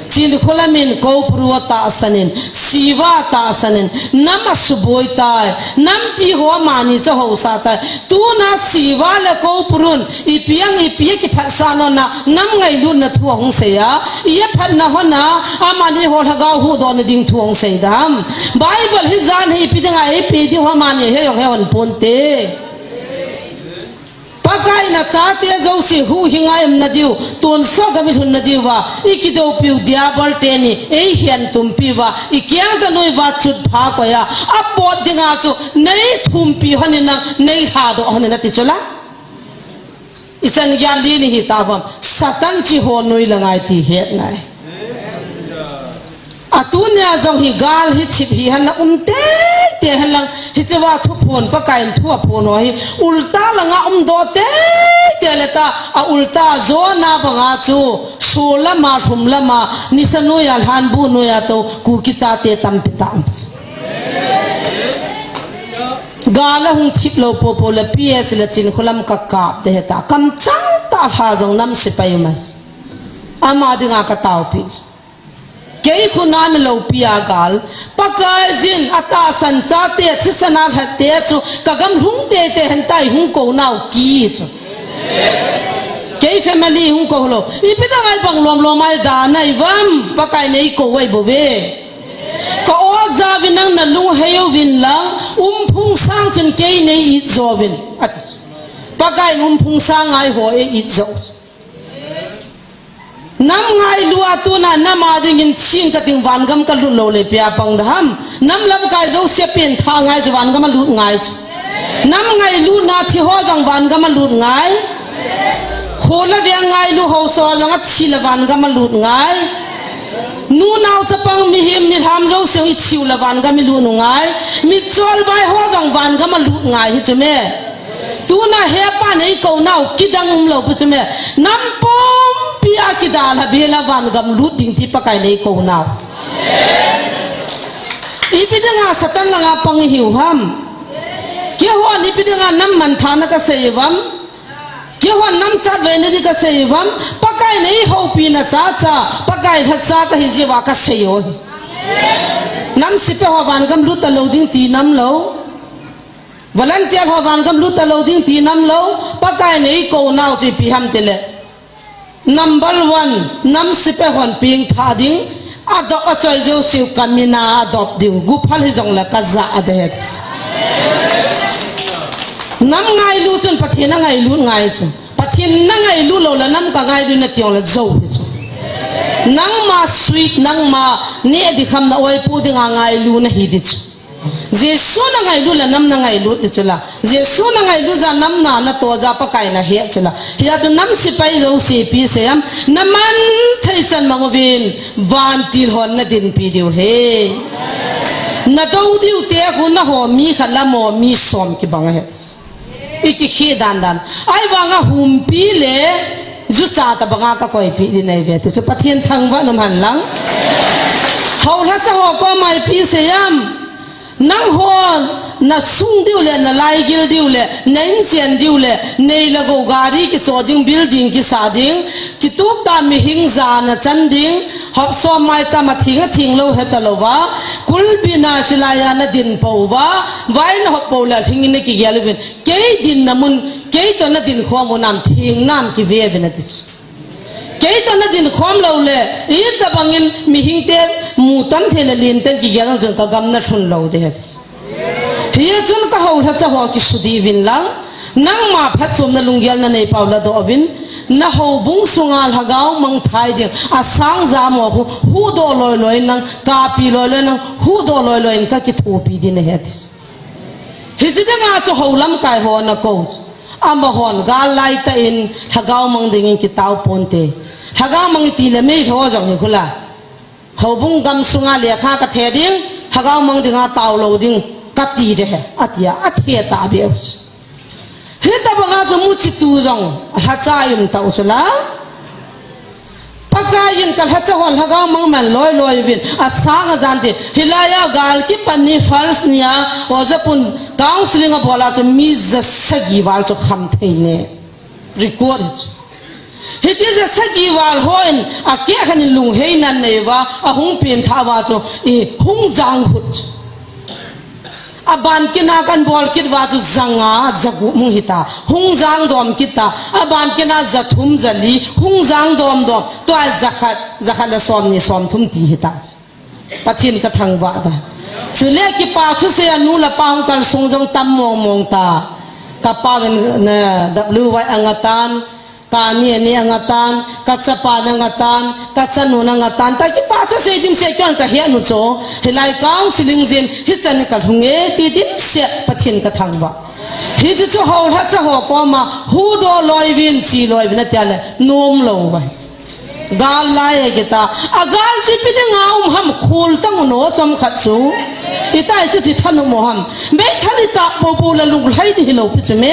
Chilkholam in Koupuru atahsan in, Siva atahsan in, nam asuboi tai, nampi ho amani chu ahousah tai. Tuna Siva le Koupurun, ipi ang ipi akiphatsah nom na, nam ngailutna thu ahung sei a, i aphatna hon a, amani ho lhagao huhdoh na ding thu ahung sei dam. Bible hi jan hi ipi dinga eipe diu ham amani he jong he hon ponte. Pakai in achate jouse huhhing a umna diu, tonsot gam ilhun na diuva, ikidoupiu Diabol teni, eihen tumpiuva, ikeng tah noiva chutpha koi a, apot dinga chu, neithumpi hon in nang, neilhadoh hon in ati chu la. Ichan gei li ni hi tavam, Satan chi ho noi la ngai ti het ngai. Atunia jong hi gal hi thip hi hen la um teitei hen lang, hiche va thuphon Pakaiyin thu aphon ho hi ulta langa um doh teitei le ta, a ulta jona banga chu, sulama, lhumlama, nisa noiya, lhanbu noiya tou, Kuki chate tampi ta um. Gal ahung thip lou popo le P S le Chinkholam kakap te heta. Kamchang tah lha jong nam sepai um a. Ama dinga kataopi. Kei khu nam loupia gal. Pakaiyin atahsan chate, thisan a lhatte chu, kagam lhung teitei hen tai hung kou nau ki chu. Kei family hung kou lou. Ipi dang ai bang lom lom ai da nai vam. Pakaiyin eikou ai bou ve. Ka oja vin nang nalung hei uvin lang, Umphungsang chun kei nei it jo vin, ati. Pakaiyin Umphungsang ngai ho ei it jo. Nam ngailu a tuna nam a dingin thing kating vangam kalut lou le pia pang da ham. Nam lamkai jouse pengthah ngai chu vangam alut ngai chu. Nam ngailutna thi ho jong vangam alut ngai. Kho le veng ngailu haosa jong athi le vangam alut ngai. Nunao chapang mihem milham jouse i thiu le vangam ilut u ngai. Mitchol vai ho jong vangam alut ngai hi chu me. Tuna hepa neikou nau kidang um lou pu chu me. Nam pumpi a kidalha bela vangam lut ding ti Pakaiyin eikou nau. Ipi dinga Satan langa pang ihiu ham. Keihon ipi dinga nam manthahna kasei uvam. Keihon nam chatveina di kasei uvam. Pakaiyin eihoupina chacha, Pakai lhacha kahi jeh uva kasei u hi. Nam sepai ho vangam lut talou ding ti nam lou. Volunteer ho vangam lut talou ding ti nam lou. Pakaiyin eikou nau chu ipi ham tile, number one, nam sepai hon pengthah ding. Adop achoi jouseu kamin a adop diu. Guphal hijong le kajah a de het. Nam ngailu chun Pathen angailut ngai chu. Pathen nangailut lou le nam kangailu nati jong le jou hi chu. Nangma sweet, nangma neh di kham na oipoh dinga ngailu nahi di chu. Jesu nangailut le nam nangailut di chu la. Jesu nangailut jeh a nam na natoh jeh a Pakai nahet chu la. Hia chu nam sepai jouse ipi sei am, naman thei chan mang uvin, vantil hon nadinpi diu ahi. Nadou diu te khu naho mi khat le amaho mi som kibang ahi. Ikikhel dan dan. Ahivanga humpi le jucha tabanga kakoipi di nai ve ti chu Pathen thangvah nom hen lang. Houlhacha ho koma ipi sei am. Nanghon nasung diu le, nalaigil diu le, na inchen diu le, nei le gou gari kichoh ding, building kisah ding, kitup tah mihing ja nachan ding, hop som maicham a theng a theng lou heta louva, kulbina chilai a nadin pouva, vai nahop pou le lhingin nakigel uvin, kei dinna mun, kei toh nadin khom u nam, theng nam kive uvin ati chu. Kei toh nadin khom lou le, itabangin mihingte mutan thei le lenten kigel u chun kagam nalhun lou de. Hichun kahoulhacha ho kisudih uvin lang, nangma phatchomna lunggel nanei pau ladoh uvin, nahoubung sunga lhagao mangthai ding, asang jamo khu, huhdoh loiloi in nang, kapi loiloi in nang, huhdoh loiloi in kakithopi ding ahi ati. Hiche dinga chu hou lamkai ho nakou. Amahon gal laitah in lhagao mang dingin kitao ponte. Lhagao mang iti le meilhou jong hi khu la. Houbung gamsunga lekha kathe ding, lhagao mang dinga tao lou ding, kati de ahi, atia, athe ta beu. Hitabanga chu muchi tu jong, lhacha um tau chu la. Pakaiyin kalhacha hon lhagao mang man loiloi uvin, asang ajan ti, hilai a gal kipan ni first ni a, Ojapun counseling abol a chu mi ja sagi val chu kham thei ne. Record hi chu. Hiche ja sagi val hon, akeh khat in lungheinan anei uva, ahung pengthah uva chu, i hung jang hut. Aban kina kan bol kit uva chu janga, jagup hung hita. Hung jang dom kit ta. Aban kina jathum jali, hung jang dom dom. Tua jakhat, jakhat le somni somthum ti hita. Pathen kathangvah ta. Chule kipa thusei a nu le pa hung kalsung jong tam mong mong ta. Kapa uvin, na, W Y angatan, kani ani angatan, kachapa angatan, kachanun angatan. Ta kipa thusei dimset kon kahet u chu. Hilai counseling jin, hichan kalhung e ti dimset Pathen kathangvah. Hichu chu houlhacha ho koma, hudoh loi uvin, chi loi uvin atia le, nom lou uva. Gal lai e kita. A gal chu ipi dinga um ham, khol tang u no chomkhat chu. Itai chu ti thanom u ham. Meithal itah popo le lunglhai di hilou pi chu me.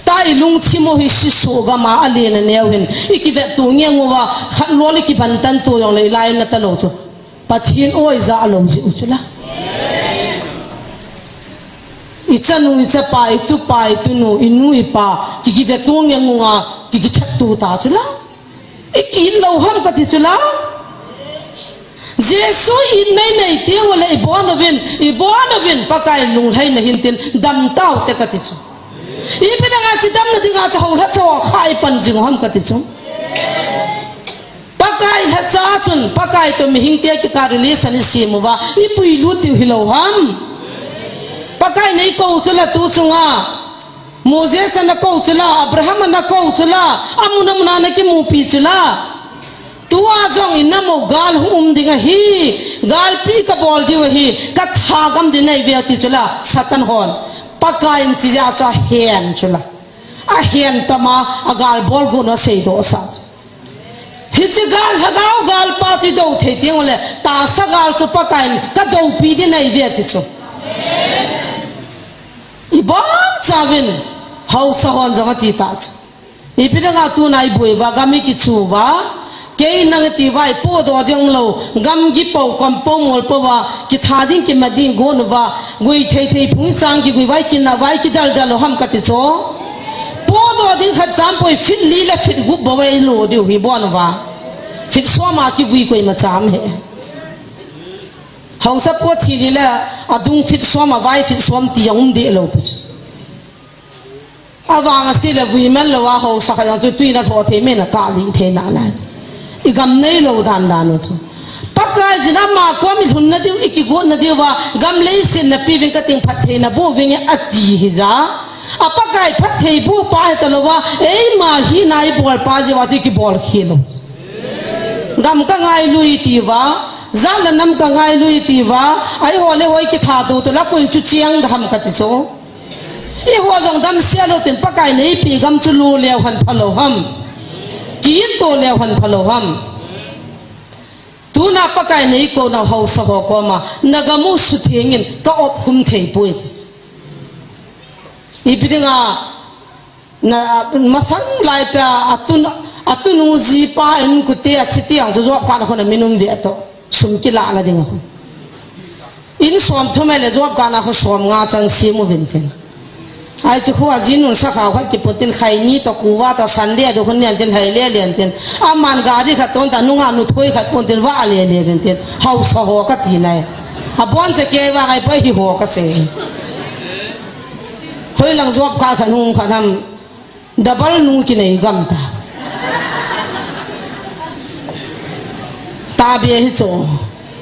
Tua ilungthim u hi sisoh gam a alen aneo hin. Ikivetto ngeng uva, khat lol ikibantan to jong le ilai na talou chu. Pathen o ija lou ji u chu la. Ichanu, ichapa, itupa, itunu, inu, ipa, ki, kivetto ngeng unga, ki, kithat to ta chu la. Ikit lou ham kati chu la. Jesu in nei nei teng ule ibon uvin, ibon uvin, Pakai lunglhaina hin tin, dam tau te kati chu. Ipi dinga chu damna dinga chu houlhacha ho kha ipan jing u ham kati chu. Pakai lhacha chun, Pakai toh mihing te kikah relation isem uva, ipuilut diu hilou ham. Pakai in eikou chu la tu chunga. Moses ana kou chu la, Abraham ana kou chu la, amun amun a ana kimupi chu la. Tua jong inam u gal hung um ding ahi, galpi kabol diu ahi, katha gam ding nahi uve ti chu la, Satan hon. Pakai in chijeh chu ahen chu la. Ahen tama, agal bol got u aseidoh sah chu. Hiche gal, lhagao gal pa chu idou thei teng ule, tahsa gal chu Pakai in kadoupi ding nahi uve ti chu. Ibon chauvin, haosa hon jong ati ta chu. Ipi dinga tuna iboi uva, gam ikichu uva, kei nang iti uva, ipodoh ding lou, gam kipo, kom po, mol po uva, kitha ding kimat ding gon uva, gui thei thei phung chang kigui uva, ikinah uva, ikidal dal u ham kati chu. Podoh ding khat cham poi, feet li le feet gup bou ve ilo diu hi bon uva. Feet som a kivui koima cham he. Haosa po thi ni le adung feet som, avai feet som ti jong um deh lou pi chu. Avang ase le vui man lou a haosa khat jong chu tui na lhoh thei me na kah lih thei nalai chu. Igam neilou dan dan u chu. Pakai jin ama kom ilhun nadiu, ikigot nadiu va, gam leiset nape uving kating, phatthei naboh uving e ati hija. A Pakai phatthei boh pa hita lou va, eima hina ibol pa jeh uva chu ikibol khel u. Gam kangailui iti uva, jat le nam kangailui iti uva, eiho le hoi kitha to to la koi chu chiang da ham kati chu. Eiho jong damsel u tin Pakai in eipeh gam chu lo leu hen phalou ham. Kit to leu hen phalou ham. Tuna Pakai in eikou nau haosa ho koma, na gam u sutheng in ka op khum thei poi ti. Ipi dinga, na, masang lai pia, atun, atunu jipa in kute, achiti ang chu job card a khun amin um ve to. Sum kilah na ding a khun. In som thum le job card a khun som nga chang sem uvin tin. Ai chu khu ajinun sakhao khat kipu tin, khaini to kuva to Sunday a du khun nian tin, hai le lian tin. Aman gari khat ton ta nunga nuthoi khat pon tin, va le le vin tin. Haosa ho kati nai. Abon che kei vang ai pa hi ho kasei. Hoilang job card khat hung khat ham. Double nu kinei gam ta. Tabe hi chu.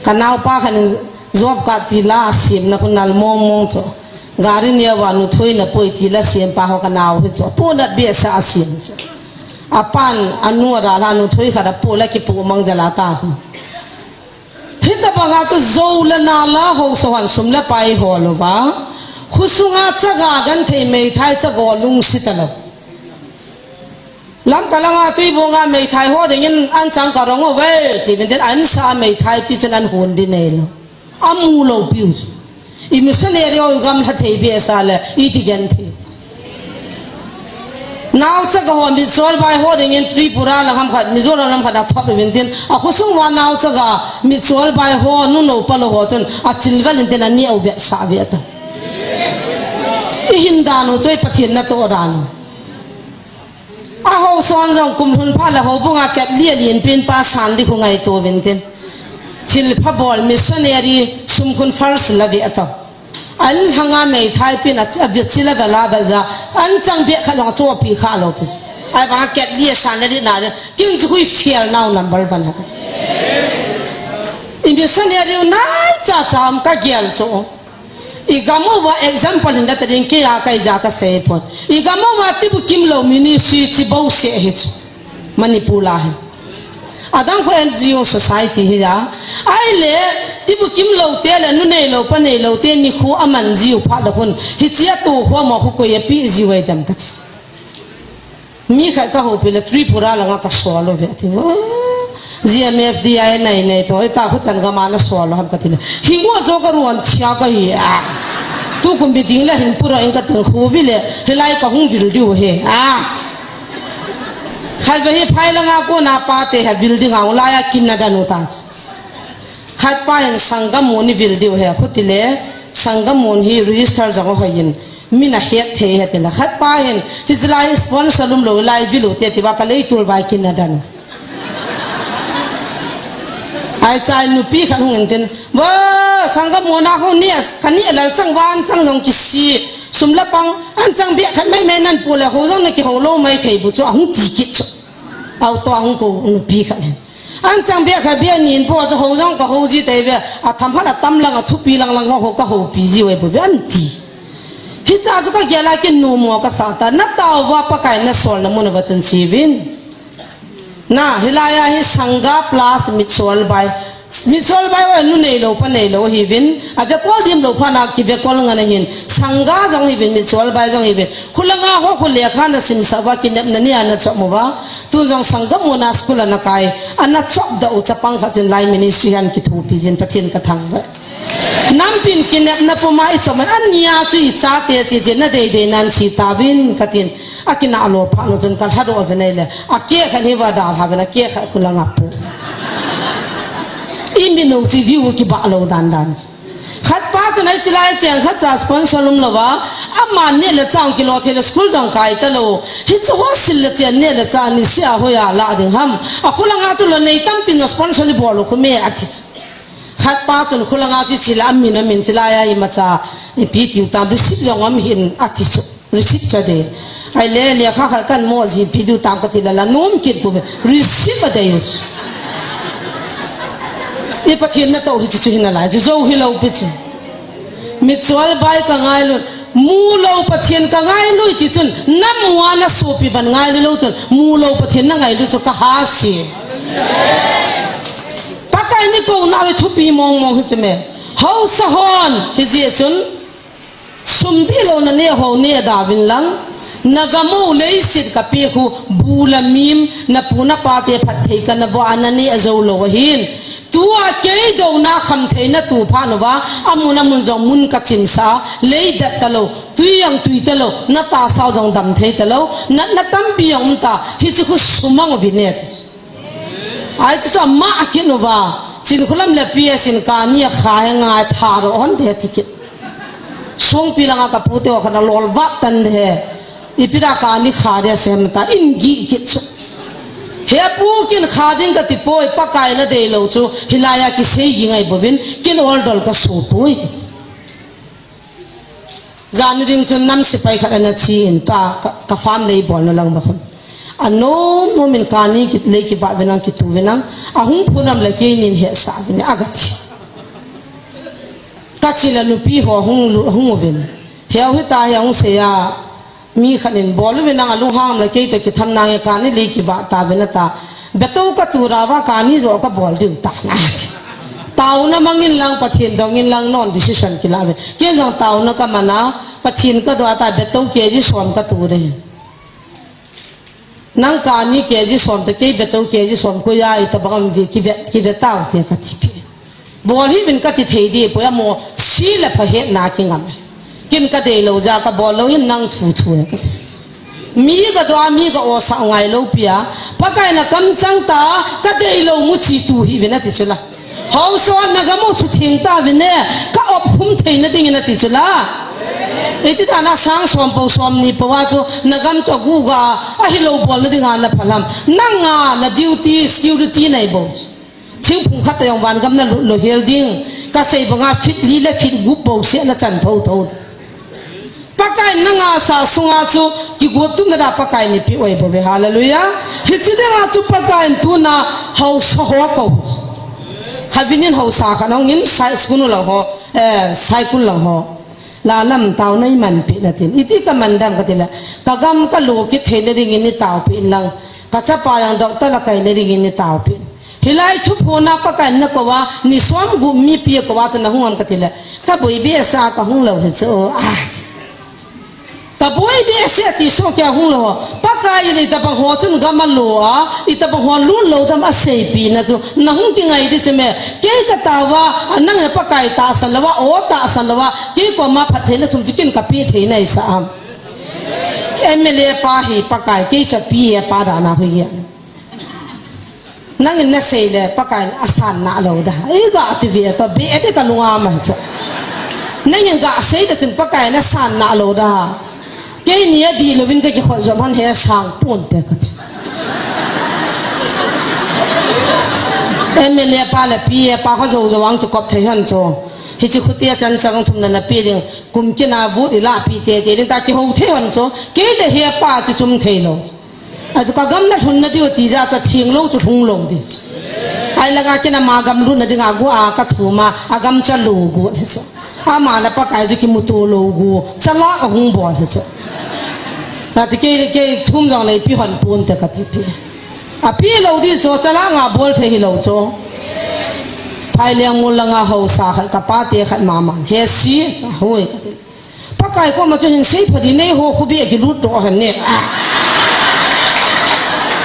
Ka naopa khat in job card ti la asemna khu nal mong mong chu. Gari neo va nuthoi na poi ti la sempa ho ka nao hi chu. Pu nat be sa asem chu. Apan anu ada la nuthoi khat apu la kipu mang jala ta khu. Hitabanga chu jou le nal a haosa hon sum le pai hol uva. Khosunga chaga genthei meithai chaga lungset talou. Lamka langa Tuibonga meithai ho dingin an chang ka rong uve, ti vin tin an sa meithai pi chun an hon ding neilou. Amu lou piu chu. I missionary ho gamla thei behseh le, iti genthei. Naochaga ho mitchol bai ho dingin Tripura lam ham khat, Mizoram lam khat a thot uvin tin, akhosung uva naochaga mitchol bai ho, nu nou pa lou ho chun achilvel in tin aneo vetsah ve ta. I hin dan u chu i Pathen natoh dan u. Ahaosa hon jong kum lhun phat le houbunga ket li a lin pen pa san di khu ngaito uvin tin. Thilpha bol missionary sum khun first la ve ta. An lhanga meithai pin a chi, a vit chi la vela vel ja. An chang beh kha jong chu pi kha lou pi. Ai vang ket li a san le di na le. Kin chu hui fiel nau number one ha ka. I missionary u nai cha cha am ka gel chu. I gam uva example hin la ta ding kei a kai ja ka sei pon. I gam uva tibu kimlou ministry chi bou se hi chu. Manipur la hi. Adang khu N G O society hi ja. Ai le Tibukim lou te le, nu neilou, pa neilou te, nikho aman jiu phat le khun, hichea tokhom a khu koi api jiu ai dem kati. Mi khat kahoupi le Tripura langa kasol uve ati. G M F D I nai nai to, ita khu chan gam a nasol u ham kati le. Hingo jo karuan chia kahi a. Tukum meeting le hin pura in kati khu vi le, hilai kahung vil diu he. A. Khat ve hi phai langa kona pate ha vil ding a, ulai a kin nadan u ta. Khat pa hin Sangam Mon i vil diu he, khu ti le, Sangam Mon hi register jong ahoi in, min ahet thei he ti le. Khat pa hin, hichea hi sponsor umlou lai vil u te ti va ka lei tul vai kin nadan. Ai chai nupi khat hung in tin, va, Sangam Mon a khu ni, ka ni lal chang van chang jong kisi, sum la pang, an chang bia khat mai mai nan pu le ho jong na kihou lou mai thei bu chu, ahung ti kit chu. Auto ahung ko nupi khat hin. An chang bia khat bia nin po chu ho jong kahou ji te ve, atham khat atam lang athupi lang lang ho kahoupi ji uve bu ve an ti. Hicha chu kagel a kin numo kasa ta, natao va Pakai nasolna mun uva chun chi vin. Na, hilai a hi Sangha plus Mitsual bai. Mitsual bai va nu neilou pa neilou hi vin. Ave kol dim lou phat na kive kol ngan ahin. Sangha jong hi vin, Mitsual bai jong hi vin. Khulanga ho khu lekha nasim sa va kinepna ni a nachop mo va. Tu jong Sangam Mon a school ana kai. Ana chop da u chapang khat chun lai ministry han kithupi jin Pathen kathang va. Nampin kinepna puma i chom a nia chu i chate chi chi na dei dei nan chi ta vin katin. Akina lo phat nu chun kalha do ve nei le. Ake khat hi va dal ha ve na ke khat khulanga pu. I minu chi view kiba lou dan dan. Khat pa chun ai chilai cheng khat cha sponsor umlou va. Ama ni le chang kilo thei le school jong kai ta lou. Hichu ho sil le chen ni le cha ni sia hoiya la ding ham. Akhulanga chu lo nei tampin sponsor li bol u khu me ati. Khat pa chun khulanga chu chila amin amin chilai a imacha ipi tiu tam receipt jong am hin ati chu. Receipt cha de. Ai le lekha khat kan mo ji pi du tam kati la la nom kit pu be. Receipt a de use. I Pathen nato hi chu chu hin alai. Chu jo hi lou pi chu. Mitsual bai ka ngailu. Mulou Pathen ka ngailu ti chun. Namu a nasopi ban ngailu lou chun. Mulou Pathen nangailu chu kaha si. Pakai ni kou na ve thupi mong mong hi chu me. Haosa hon hi ji chun. Sum ti lou na ne ho ne da vin lang. Nagam u leiset ka pe khu bu la mim na pu na pa te phat thei ka na vo ana ne a jo lou ahin. Tua kei do na kham thei na tu pha no va. Amun amun jong mun ka chim sa. Lei dat ta lou. Tui ang tui ta lou. Na ta sao jong dam thei ta lou. Na, na tampi ang um ta. Hi chu khu sumang vi ne ti. Ai chu chu ama a kin uva. Chin khulam le P S in ka ni a kha he ngai tha ro hon de ti kit. Songpi langa ka pu te wa khana lol vat tan de he. Ipi da ka ni kha de sem ta in gi kit chu. He pu kin kha ding ka ti poi Pakai na dei lou chu. Hilai a kisei gi ngai bovin kin ol dol ka su poi. Jani ding chun nam sipai khat ana chi in ka, ka, ka farm lei bol na lang ba khun. A nom nom in ka ni ki, lei ki va ve nang ki tu ve nang. A hung phu nam le kei nin he sa ve ne a ga thi. Ka chi la nupi ho hung lu, hung u vin. Heu hi ta ya hung se ya. Mi khat in bol u ve nang a lu hang le kei to ki tham nang e ka ni lei ki va ta ve na ta. Beto ka tu ra va ka ni jo ka bol ding ta na. Tauna mangin lang Pathen dongin lang non decision kila ve. Ken jong tauna ka mana Pathen ka dua ta beto K G som ka tu re. Nang ka ni K G som ta kei beto K G som ko ya i ta bangam ve ki ve ki ve tau te ka ti pi. Bol hi vin ka ti thei di po ya mo si le pha he na ki ngam. Kin ka dei lo ja ka bol lo hin nang thu thu e ka ti. Mi ka dua mi ka o sa ngai lo pia. Pakai na kam chang ta ka dei lo mu chi tu hi vin a ti chula. Hausa na ga mo su thing ta vin e ka op khum thei na ding na ti chula. Iti ta na sang som po som ni po wa chu na gam cho gu ga a hi lo bol na ding a na phalam. Na nga na duty security nai bo. Thingphung khat a jong van gam na lo, lo hel ding. Ka sei banga feet li le feet gup bo se na chan tho tho. Pakai na nga sa sunga chu kigot tum na da Pakai ni pi oi bo ve. Hallelujah. Hichi dinga chu Pakai tu na hausa ho ko. Khavinin hausa kha nong in sai school lo ho, eh, sai kun lo ho. La lam tau na i man pi na tin. Iti ka man dam ka ti la. Ka gam ka lo ki thei na ding in i tau pi in lang. Ka chapa yang doctor la kai na ding in i tau pi. Hilai thuphon a Pakai in nakou a, ni som gup mipi akou a chu nahung am kati le. Kaboi behseh a kahung lou hi chu. Ah. Kaboi behseh ti soh kei a hung lou. Pakai in itobang ho chun gam alo a, itobang ho lut lou ding aseipeh na chu. Nahung kingai ding chu me. Kei katao a, nang in Pakai tahsan lou a, o tahsan lou a, kei koma phattheina thum chu ken kapeh thei nahisah am. M L A pa hi Pakai, kei chu P A pa dan a hoi hi. Nang in nasei le Pakai in asan nalou da. Ei ga ti ve to be de kalunga mai chu. Nang in gasei le chun Pakai in asan nalou da. Keini adih louvin kakikhol jom hon he sang ponte kati. M L A pa le P A pa kho jou jou ang kikop thei hon chu. Hiche khuti a chan chang thum na napeh ding. Kum kina vote ilah peh tete ding ta kihou thei hon chu. Kei le he pa chu chum thei lou. Achu kagam nalhun nadiu ti jeh a chu theng lou chu lhung lou ding. Ahilanga kina ama gam lut nading a go a kathum a, agam chu alo go hi chu. Ama le Pakai chu kimuto lou go. Chalak ahung bol hi chu. Kati kei, kei thum jong le ipi hon ponte kati pi. Apeh lou ding chu, chalak nga bol thei hilou chu. Phaileng mol langa haosa khat, kapate khat mama. He si, ta hoi kati. Pakai koma chun hin seipha ding nei ho khu bia kilut to han ne.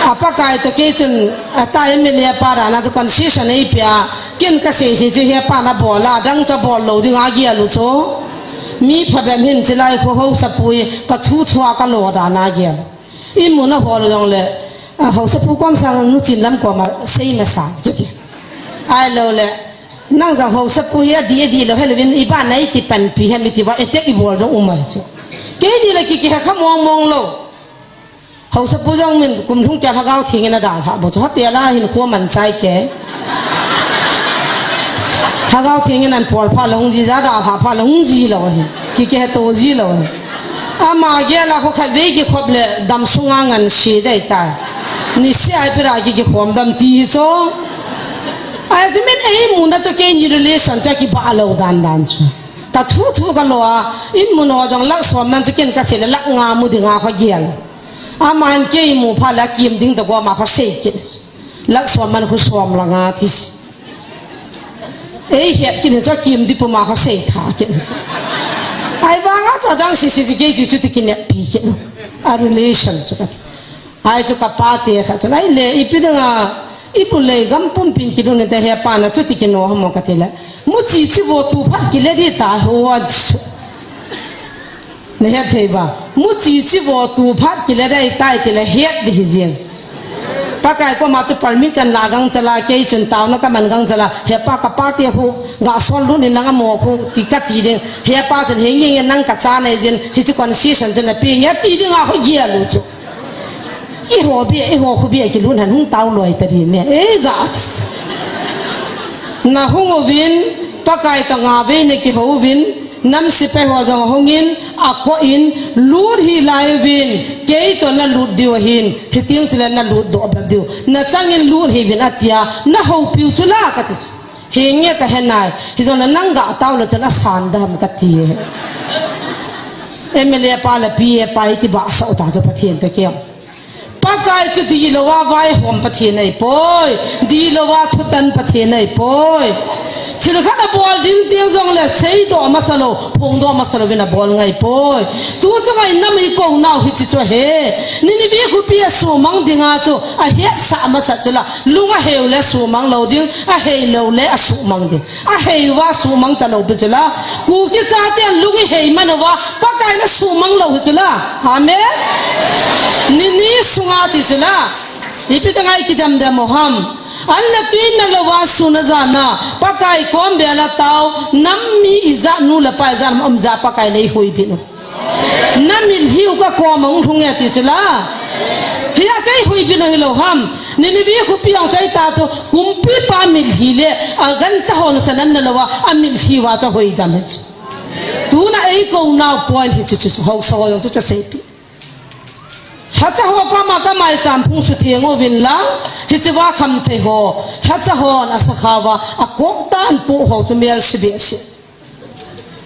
A Pakai to kei chun ata M L A pa dan a chu concession eipeh a. Ken kasei sei chu he pa nabol a, adang chu bol lou ding agel u chu. Mi phabep hin chilai khu haosapu hi kathu thua kalo dan agel u. Imu nahol jongle, a, haosapu kom sang nu chin lam koma sei masa. Ahilou le, nang jong haosapu hi adih, adih lou helou vin, iba nai ti panpi hem iti va, etek ibol jong um ahi chu. Keini le kiki ha kha mong mong lou. Haosapu jong min kum lhung kei a Lhagao Theng in adalhah bou chu. Hotel a hin khu aman chai kei. Lhagao Theng in anpol pha lou hung ji, ja dalhah pha lou hung ji lou ahi. Kiki ha to ji lou ahi. Ama gel a kho khatvei kikhop le dam sunga ngan si dei tai. Niseh a ipi ra ki kikhom dam ti hi chu. Ahi chu min eimu na to keini relation chu kibah lou dan dan chu. Kathu thu kalo a, in mun ho jong lakh som man chu ken kasei le lakh nga mu ding a kho gel. Aman kei mu pha le akim ding ta go ama kho sei kit. Lakh som man khu som lang ati. Ei het kit ni chu akim ding puma kho sei tha kit ni chu. Ahivanga chu adang sisi chu kei chu chu ti kineppi kit. A relation chu kati. Ahi chu kapate khat chun, ahile, ipi dinga, ilu lei gam pumpin kilu ninte hepa na chuti kino ham kati le. Muchi chi vo tu phat kile ding ta ho a chu. Nahet thei uva. Muchi chi vo tu phat kile dei tai ti le het ding hi jing. Pakai koma chu permit kan la gang chala kei chun taona kaman gang chala. Hepa kapate khu gasol lut in nang amo khu ti kati ding. Hepa chun henge nge nang kacha nei jin hichu concession chu napeh nge ti ding a ho gel u chu. Eiho bia, eiho khu bia kilut han hung tao loi ta ding ne. Ei ga. Nahung uvin, Pakai toh ngavei nakihou uvin, nam sepai ho jong ahungin, akoh in, lut hih lai uvin, kei toh nalut diu ahin, hitin chule nalut doh bep diu. Nachangin lut hih uvin atia, nahoupiu chula kati. Henge kahe nai, hijongle nang ga tao le chun asan dam kati. M L A pa le P A pa iti ba asau ta chu Pathen te kei. Pakai chu dihlou a vaihom Pathen ahipoi, dihlou a thutan Pathen ahipoi. Thil khat abol ding teng jongle seidoh masa lou, phongdoh masa louvin abol ngai poi. Tu chunga inam ikou nau hiche chu ahi. Nineveh khopi a sumang dinga chu ahetsah masa chula. Lung ahei u le sumang lou ding, ahei lou le asumang ding. Ahei uva sumang talou pi chula. Kuki chaten lung ihei man uva, Pakai in asumang lou hi chula. Amen. Nini sunga ti chula. Ipi tah ngai kidam dam u ham. An le tui na lou a sun a jan a, Pakai kom bel a tao, nam mi ijat nu le pa ijat um ja Pakai in eihuhpi u. Na mitlhi u kakom a hung lhung e ti chula. Hia chu eihuhpi u hilou ham. Nineveh khopi a chu ahi ta chu kumpipa mitlhi le agancha hon sanan na lou a, amitlhi uva chu ahuhpi dam hi chu. Tuna eikou nau point hiche chu, haosa ho jong chu, chu seipi. Lhacha ho koma kamaicham phung sutheng uvin lang, hiche va khamthei ho, lhacha hon asakha uva, akok tan pu ho chu melse behseh.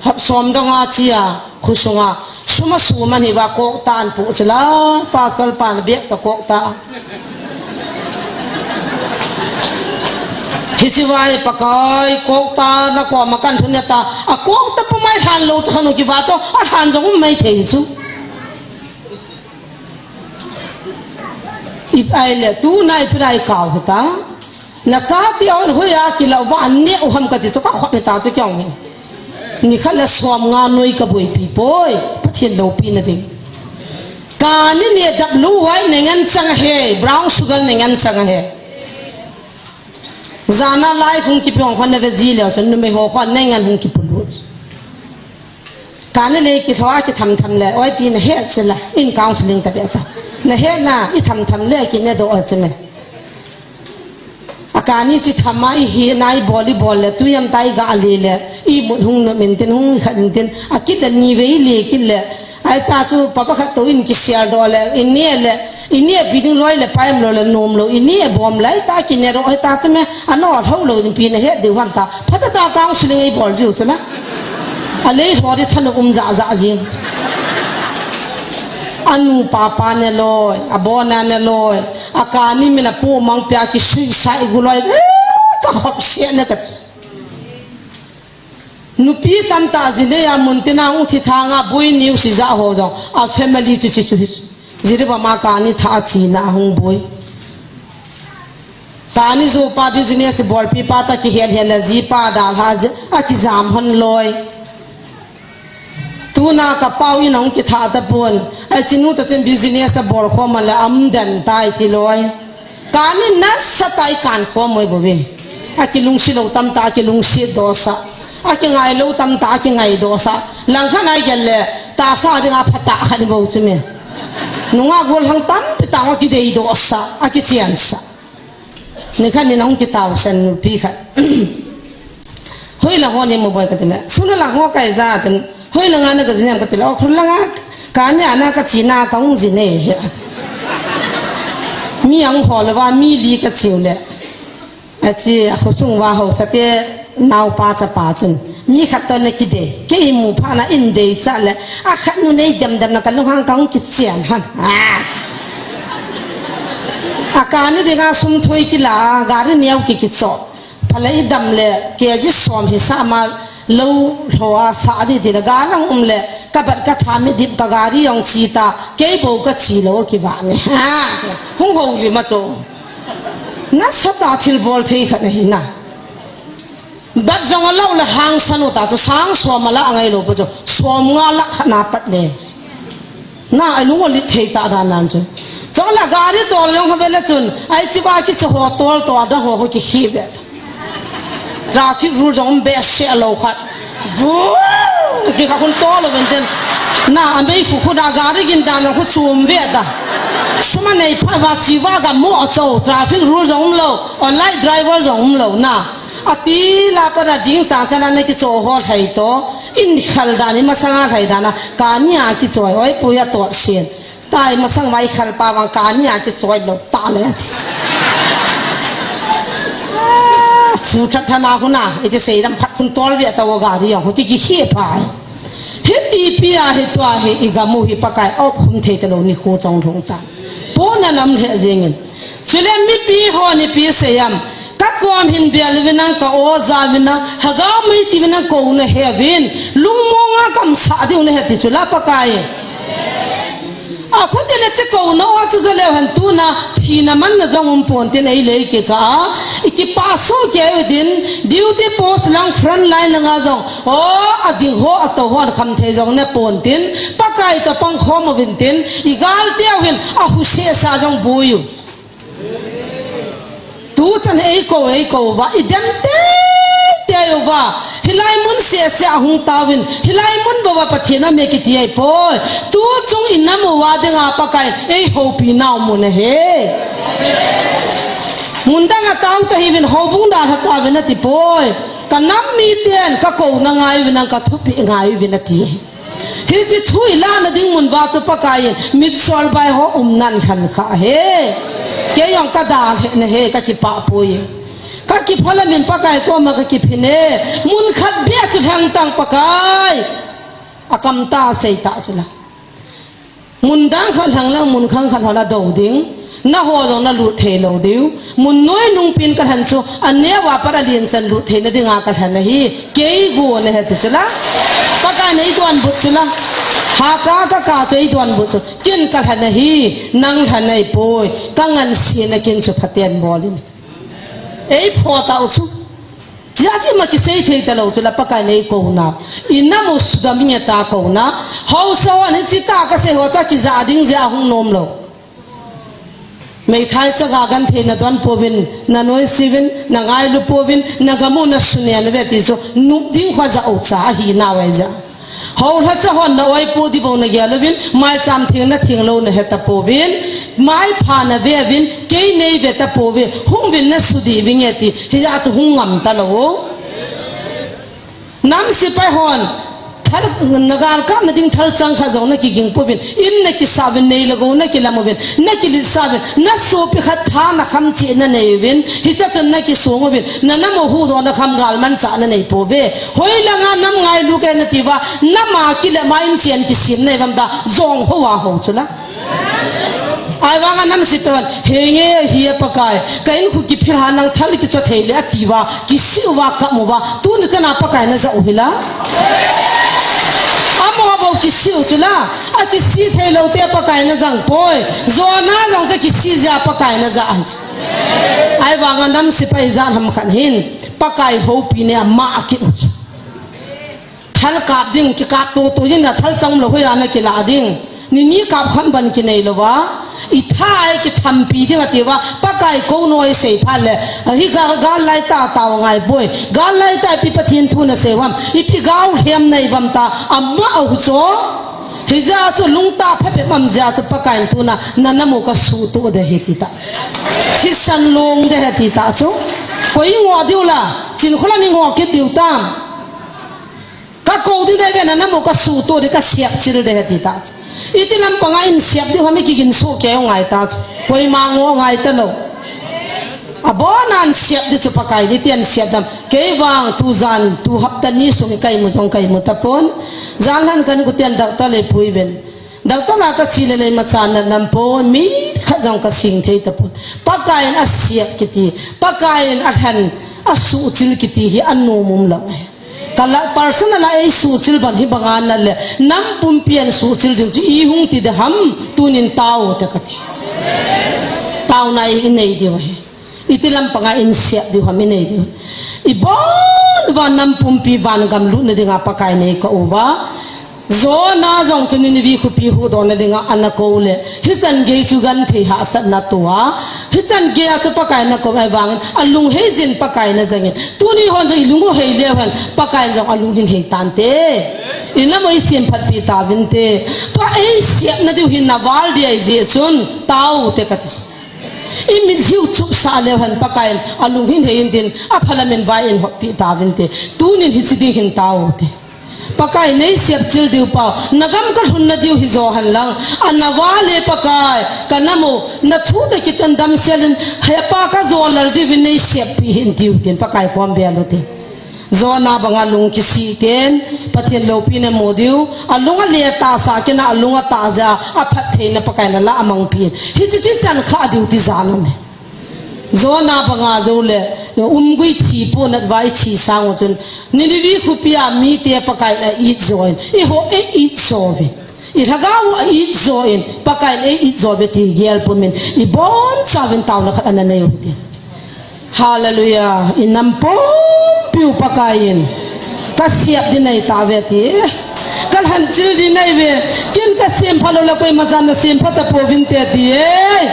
Hapsom dong a chia, khosunga, sum a sum ahi uva kok tan pu chula, pasal pan bek ta kok ta. Hichi vai Pakai, kok ta na koma kan thun ta, a kok ta pa mai than lo cha khan u ki va cho, a than jong um mai thei chu. Ip ai le, tu nai pi nai kau hita. Na cha ti on hoi a ki lau va ne u ham ka ti cho ka khop ta cho kyong ni. Ni khat le som nga noi ka boi pi poi, Pathian lo pi na ding. Ka ni ne dap lu wai ne ngan chang he, brown sugar ne ngan chang he. Zana life hung kipi hong hon na ve ji leo chun numei ho hon na ngan hung kipu lut. Ka ni le ki thua ki tham tham le, oi pi na he chila, in counseling ta ve ta. Na he na, i tham tham le ki ne do a chime. A ka ni chi thama i hi na i bol i bol le, tu yam ta i ga le le, i mut hung no min tin hung khat min tin, a kit le ni ve i le kit le, Ai cha chu papa khat to in ki sial do le, in ni le, in ni bi ding loi le paim lo le nom lo, in ni bom lai ta ki ne ro ta chu me, a no tho lo in pi na he deu ham ta, pha ta ta counseling ei bol jiu chu la. A lei ho ri than um za za jing. A nu papa ne loi, a bona ne loi, a ka ni mina pu mang pia ki sui sa i gu loi, eh, ka khop se ne ka. Nupi tamtah jinea mun tina hung thi thanga bui niu si ja ho jong a family chu chi chu hi. Jiri ba ma ka ni tha chi na hung bui. Ka ni ju pa business bol pi pa ta ki hian hian la ji pa da la ji a ki jam hon loi. Tuna ka pau in hung ki tha ta pun. Ai chinu ta chen business a bol kho ma la am den tai ti loi. Ka ni nasa tai kan kho moi bo ve. A ki lungsi lo tamtah a ki lungsi dosa. A ki ngai lo tamtah a ki ngai dosa. Lang khan ai gel le ta sa ding a phata khan bo chu me. Nunga gol hang tampi ta a ki dei dosa. A ki chian sa. Ni khan ni nong ki tau sen nupi khat. Hoi la ho ni mo boi ka ti le. Suna la ho kai ja ten. Hoi la nga na ka jinem ka ti le. O khun la nga. Ka ni ana ka chi na ka hung ji ne he. Mi ang ho le wa mi li ka chiu le. A chi a khu sung wa ho sa te nau pa cha pa chun. Mi khat to ne ki de. Ke i mu pha na in de cha le. A khat nu nei dem dem na ka lung hang ka hung ki chian han. A. A ka ni de nga sum thoi ki la. Gari niau ki ki cho. Phala i dam le, K G som hi sa ma lo lho a sa di di le, ga lang um le, ka bat ka tha mi dip ka gari jong chi ta, kei bo ka chi lo ki va ne. Ha, hung ho li ma cho. Nasa ta thil bol thei khat na hi na. Bat jong a lo le hang san u ta cho, sang som a la a ngai lo pa cho, som nga lak khat na pat le. Na, a lung a lit thei ta dan nan chu. Chong la gari tol jong ha ve le chun, ai chi ba ki cho ho tol to a da ho ho ki khi ve. Traffic rule jong be se lo khat. Vu! Ki ka kun tol lo ben ten. Na, a mei khu khu da gari gin dan jong khu chum ve da. Suma nei pha ba chi ba ga mo cho traffic rule jong lo, online driver jong lo na. A ti la pa da ding chang chang na ki cho ho thei to. In khal dan i masanga thei dan a. Ka ni a ki choi oi pu ya to sien. Tai masang vai khal pa vang ka ni a ki choi lo ta le. Ah, fu that thana huna, i ti sei dam khat khun tol ve ta wa gari jong, ki ki hi pai. Hi ti pi a hi tua hi i gamu hi Pakai op khum thei ta lo ni khu chong thong ta. Po na nam he jengin. Chule mipi ho ni pi seiam. Ka kom hin bel vinang ka oza vinang. Hagau mai ti vinang ko na he vin. Lungmonga kam sa di na he ti chula Pakai. A khuti le che ko na o chu zo leu han tu na thina man na jong um pon tin ei lei ke ka. I ki pa so ke din duty post lang front line langa jong. O a ding ho a to ho an kham thei jong ne pon tin. Pakai to pang khom vin tin. I gal teu hin a hu se sa jong buyu. Tu chan ei ko, ei ko va, i dem te, te va. Hilai mun se se a hung ta vin. Hilai mun ba va Pathian a me ki ti ei poi. Tu chung i nam u va ding a Pakai, ei ho pi nau mun a he. Mun dang a tau ta hi vin ho bung da ha ta vin a ti poi. Ka nam mi ten, ka ko na ngai vin, ka thupi ngai vin a ti. Hichi thu i la na ding mun va chu Pakai in, mit sol bai ho um nan khan kha he. Ke jong ka da le na he ka ki pa poi. Ka ki phala min Pakai ko ma ka ki phi ne. Mun khat be chu thang tang Pakai. A kam ta sei ta chu la. Mun dang khat lang lang mun khang khat ho la do ding. Naho jong nalut thei lou diu. Mun noi nungpin kalhen chu, aneo a pat alen chan lut theina dinga kalhen ahi. Kei go nahe ti chu la. Pakai in eidonbut chu la. Hakha kaka chu eidonbut chu. Ken kalhen ahi, nang lhen ahipoi. Kangansena kin chu phaten bol in. Eipho tau chu. Tia chu ima kisei thei talou chu la Pakai in eikou na. Inam u sudam inge ta kou na. Haosa hon hiche tah kasei ho chu kija ding jeh a hung nom lou. Meithai chaga genthei nadon pouvin, nanoise uvin, nangailu pouvin, nagam u nasunen uve ti chu, nop ding kho ja u cha ahi nau ahi jeh. Houlhacha hon na-oipoh ding bou nagel uvin, maicham theng natheng lou nahe tapouvin, maipha nave uvin, kei neive tapouvin, hung uvin nasudih uvinge ti, hijeh chu hung ngam talou. Nam sepai hon, thal, nagalkapna ding thalchang khat jong nakiging pouvin, in nakisah uvin, nei le gou nakilam uvin, nakiletsah uvin, nasopi khat tha nakham cheh nanei uvin, hiche chun nakisong uvin, nanam u huhdoh nakham galmanchah nanei pouve. Hoilanga nam ngailu kahi nati uva, nam a kile ma in chen kisem nai uvam ta, jong hou a hou chu la. Ahivanga nam sepai hon, henge hi e Pakai, ka in khu kiphil ha nang thal kicho thei le ati uva, kisih uva, kap uva, tuni chana Pakai najah u hi la. Amaho bou kisih u chu la, akisih thei lou te Pakai najang poi, Jonah jong chu kisih jeh a Pakai najah ahi chu. Ahivanga nam sepai ijat ham khat hin, Pakai houpi ne ama akit u chu. Thal kap ding, kikap toto jin a thalchang lou hoiya nakilah ding. Nini kap kham ban kinei louva. Itha a ikithampi ding ati uva. Pakai kou noi sei phat le. Hi gal, gal lai tah tao ngai poi. Gal lai tah ipi Pathen thu nasei uvam. Ipi gaolhem nei uvam ta. Ama u chu. Hijeh a chu lungtah phabep um jeh a chu Pakai in tuna. Nanam u kasuhtoh ding ahi ti ta chu. Thisan long ding ahi ti ta chu. Koi ingoh diu la. Chinkholam ingoh kit diu tam. Kakou ding neive, nanam u kasuhtoh ding, kasep chil ding ahi ti ta chu. Iti lampanga in sep ding ham ikigin soh kei u ngai ta chu. Koima ngoh ngai talou. Abona in sep ding chu Pakai in iti in sep dam. Kei vang tujan, tu hapta ni sung ikaimu jong kaimu tapon. Janlhah in kain kuten doctor le pui uvin. Doctor la kache le le imacha natna umpon, mitkhat jong kasing thei tapon. Pakai in asep kiti, Pakai in alhen, asuhchil kiti hi anom um lou ahi. Kala personal a eisuhchil ban hi banga nat le, nam pumpi a in suhchil ding chu ihung ti ding ham, tunin tao te kati. Taona i, inei diu ahi. Iti lampanga in sep diu ham inei diu. Ibon uva nam pumpi vangam lutna dinga Pakai in eikou uva. Jonah jong chu Nineveh khopi huhdohna dinga ana kou le. Hichan gei chu genthei hahsatna atoh a. Hichan gei a chu Pakai in akou ahivangin alung hei jin Pakai in ajangin. Tuni hon jong ilung u hei leu hen Pakai in jong alung hin hei tante. Inam u isemphatpi tauvinte. Tua eisepna diu hin naval ding ahi jeh chun tao te kati. Imitlhi u chupsah leu hen Pakai in alung hin hei intin, aphalam in vai in hoppi tauvinte. Tunin hiche ding hin tao te. Pakai in eisep chil diu pau, nagam kalhunna diu hijo hen lang. Ana val e Pakai, kanam u, nathu toh kiton damsel in, hepa kajolal diuvin eiseppi hih in tiu tin, Pakai kom bel u tin. Jonah banga lung kisih ten, Pathen loupina mu diu, alung ale tahsa kit a, alung atah jeh a, aphattheina Pakai in alah amangpin. Hiche chu ichan khah diu ti jan um e. Jonah banga jou le, umgui thi po nat uva ithi sang u chun, Nineveh khopi a mite Pakai in a-it jo in, eiho ei-it jo uvin. Ilhagao u a-it jo in, Pakai in ei-it jo uve ti gel pumin, ibonchauvin taona khat ana nei u hite. Hallelujah. Inam pumpiu Pakai in. Kasep ding nei tauve ti. Kalhan chil ding nei uve. Ken kasempha lou le koima chan nasempha tapouvinte ti e.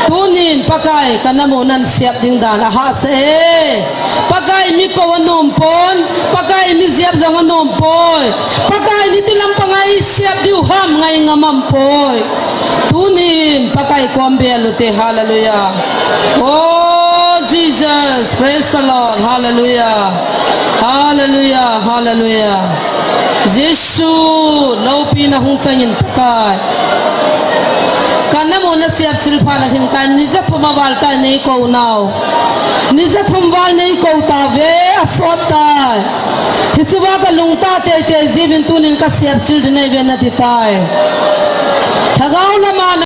Tunin Pakai kanam u nasep ding dan ahahsa e. Pakai mi kou anom pon. Pakai mi jep jong anom poi. Pakai in iti lampanga eisep diu ham ngai ngam aum poi. Tunin Pakai kom bel u te, hallelujah. Oh, Jesus, praise the Lord, hallelujah. Hallelujah, hallelujah. Jesu, loupina hung changin Pakai. Kanam u nasep chil phat a hin tai, ni jathum aval tai neikou nau. Ni jathum val neikou tauve, asot tai. Hichea kalungtah teitei jiuvin tunin kasep chil ding nei uve nati tai. Lhagao lama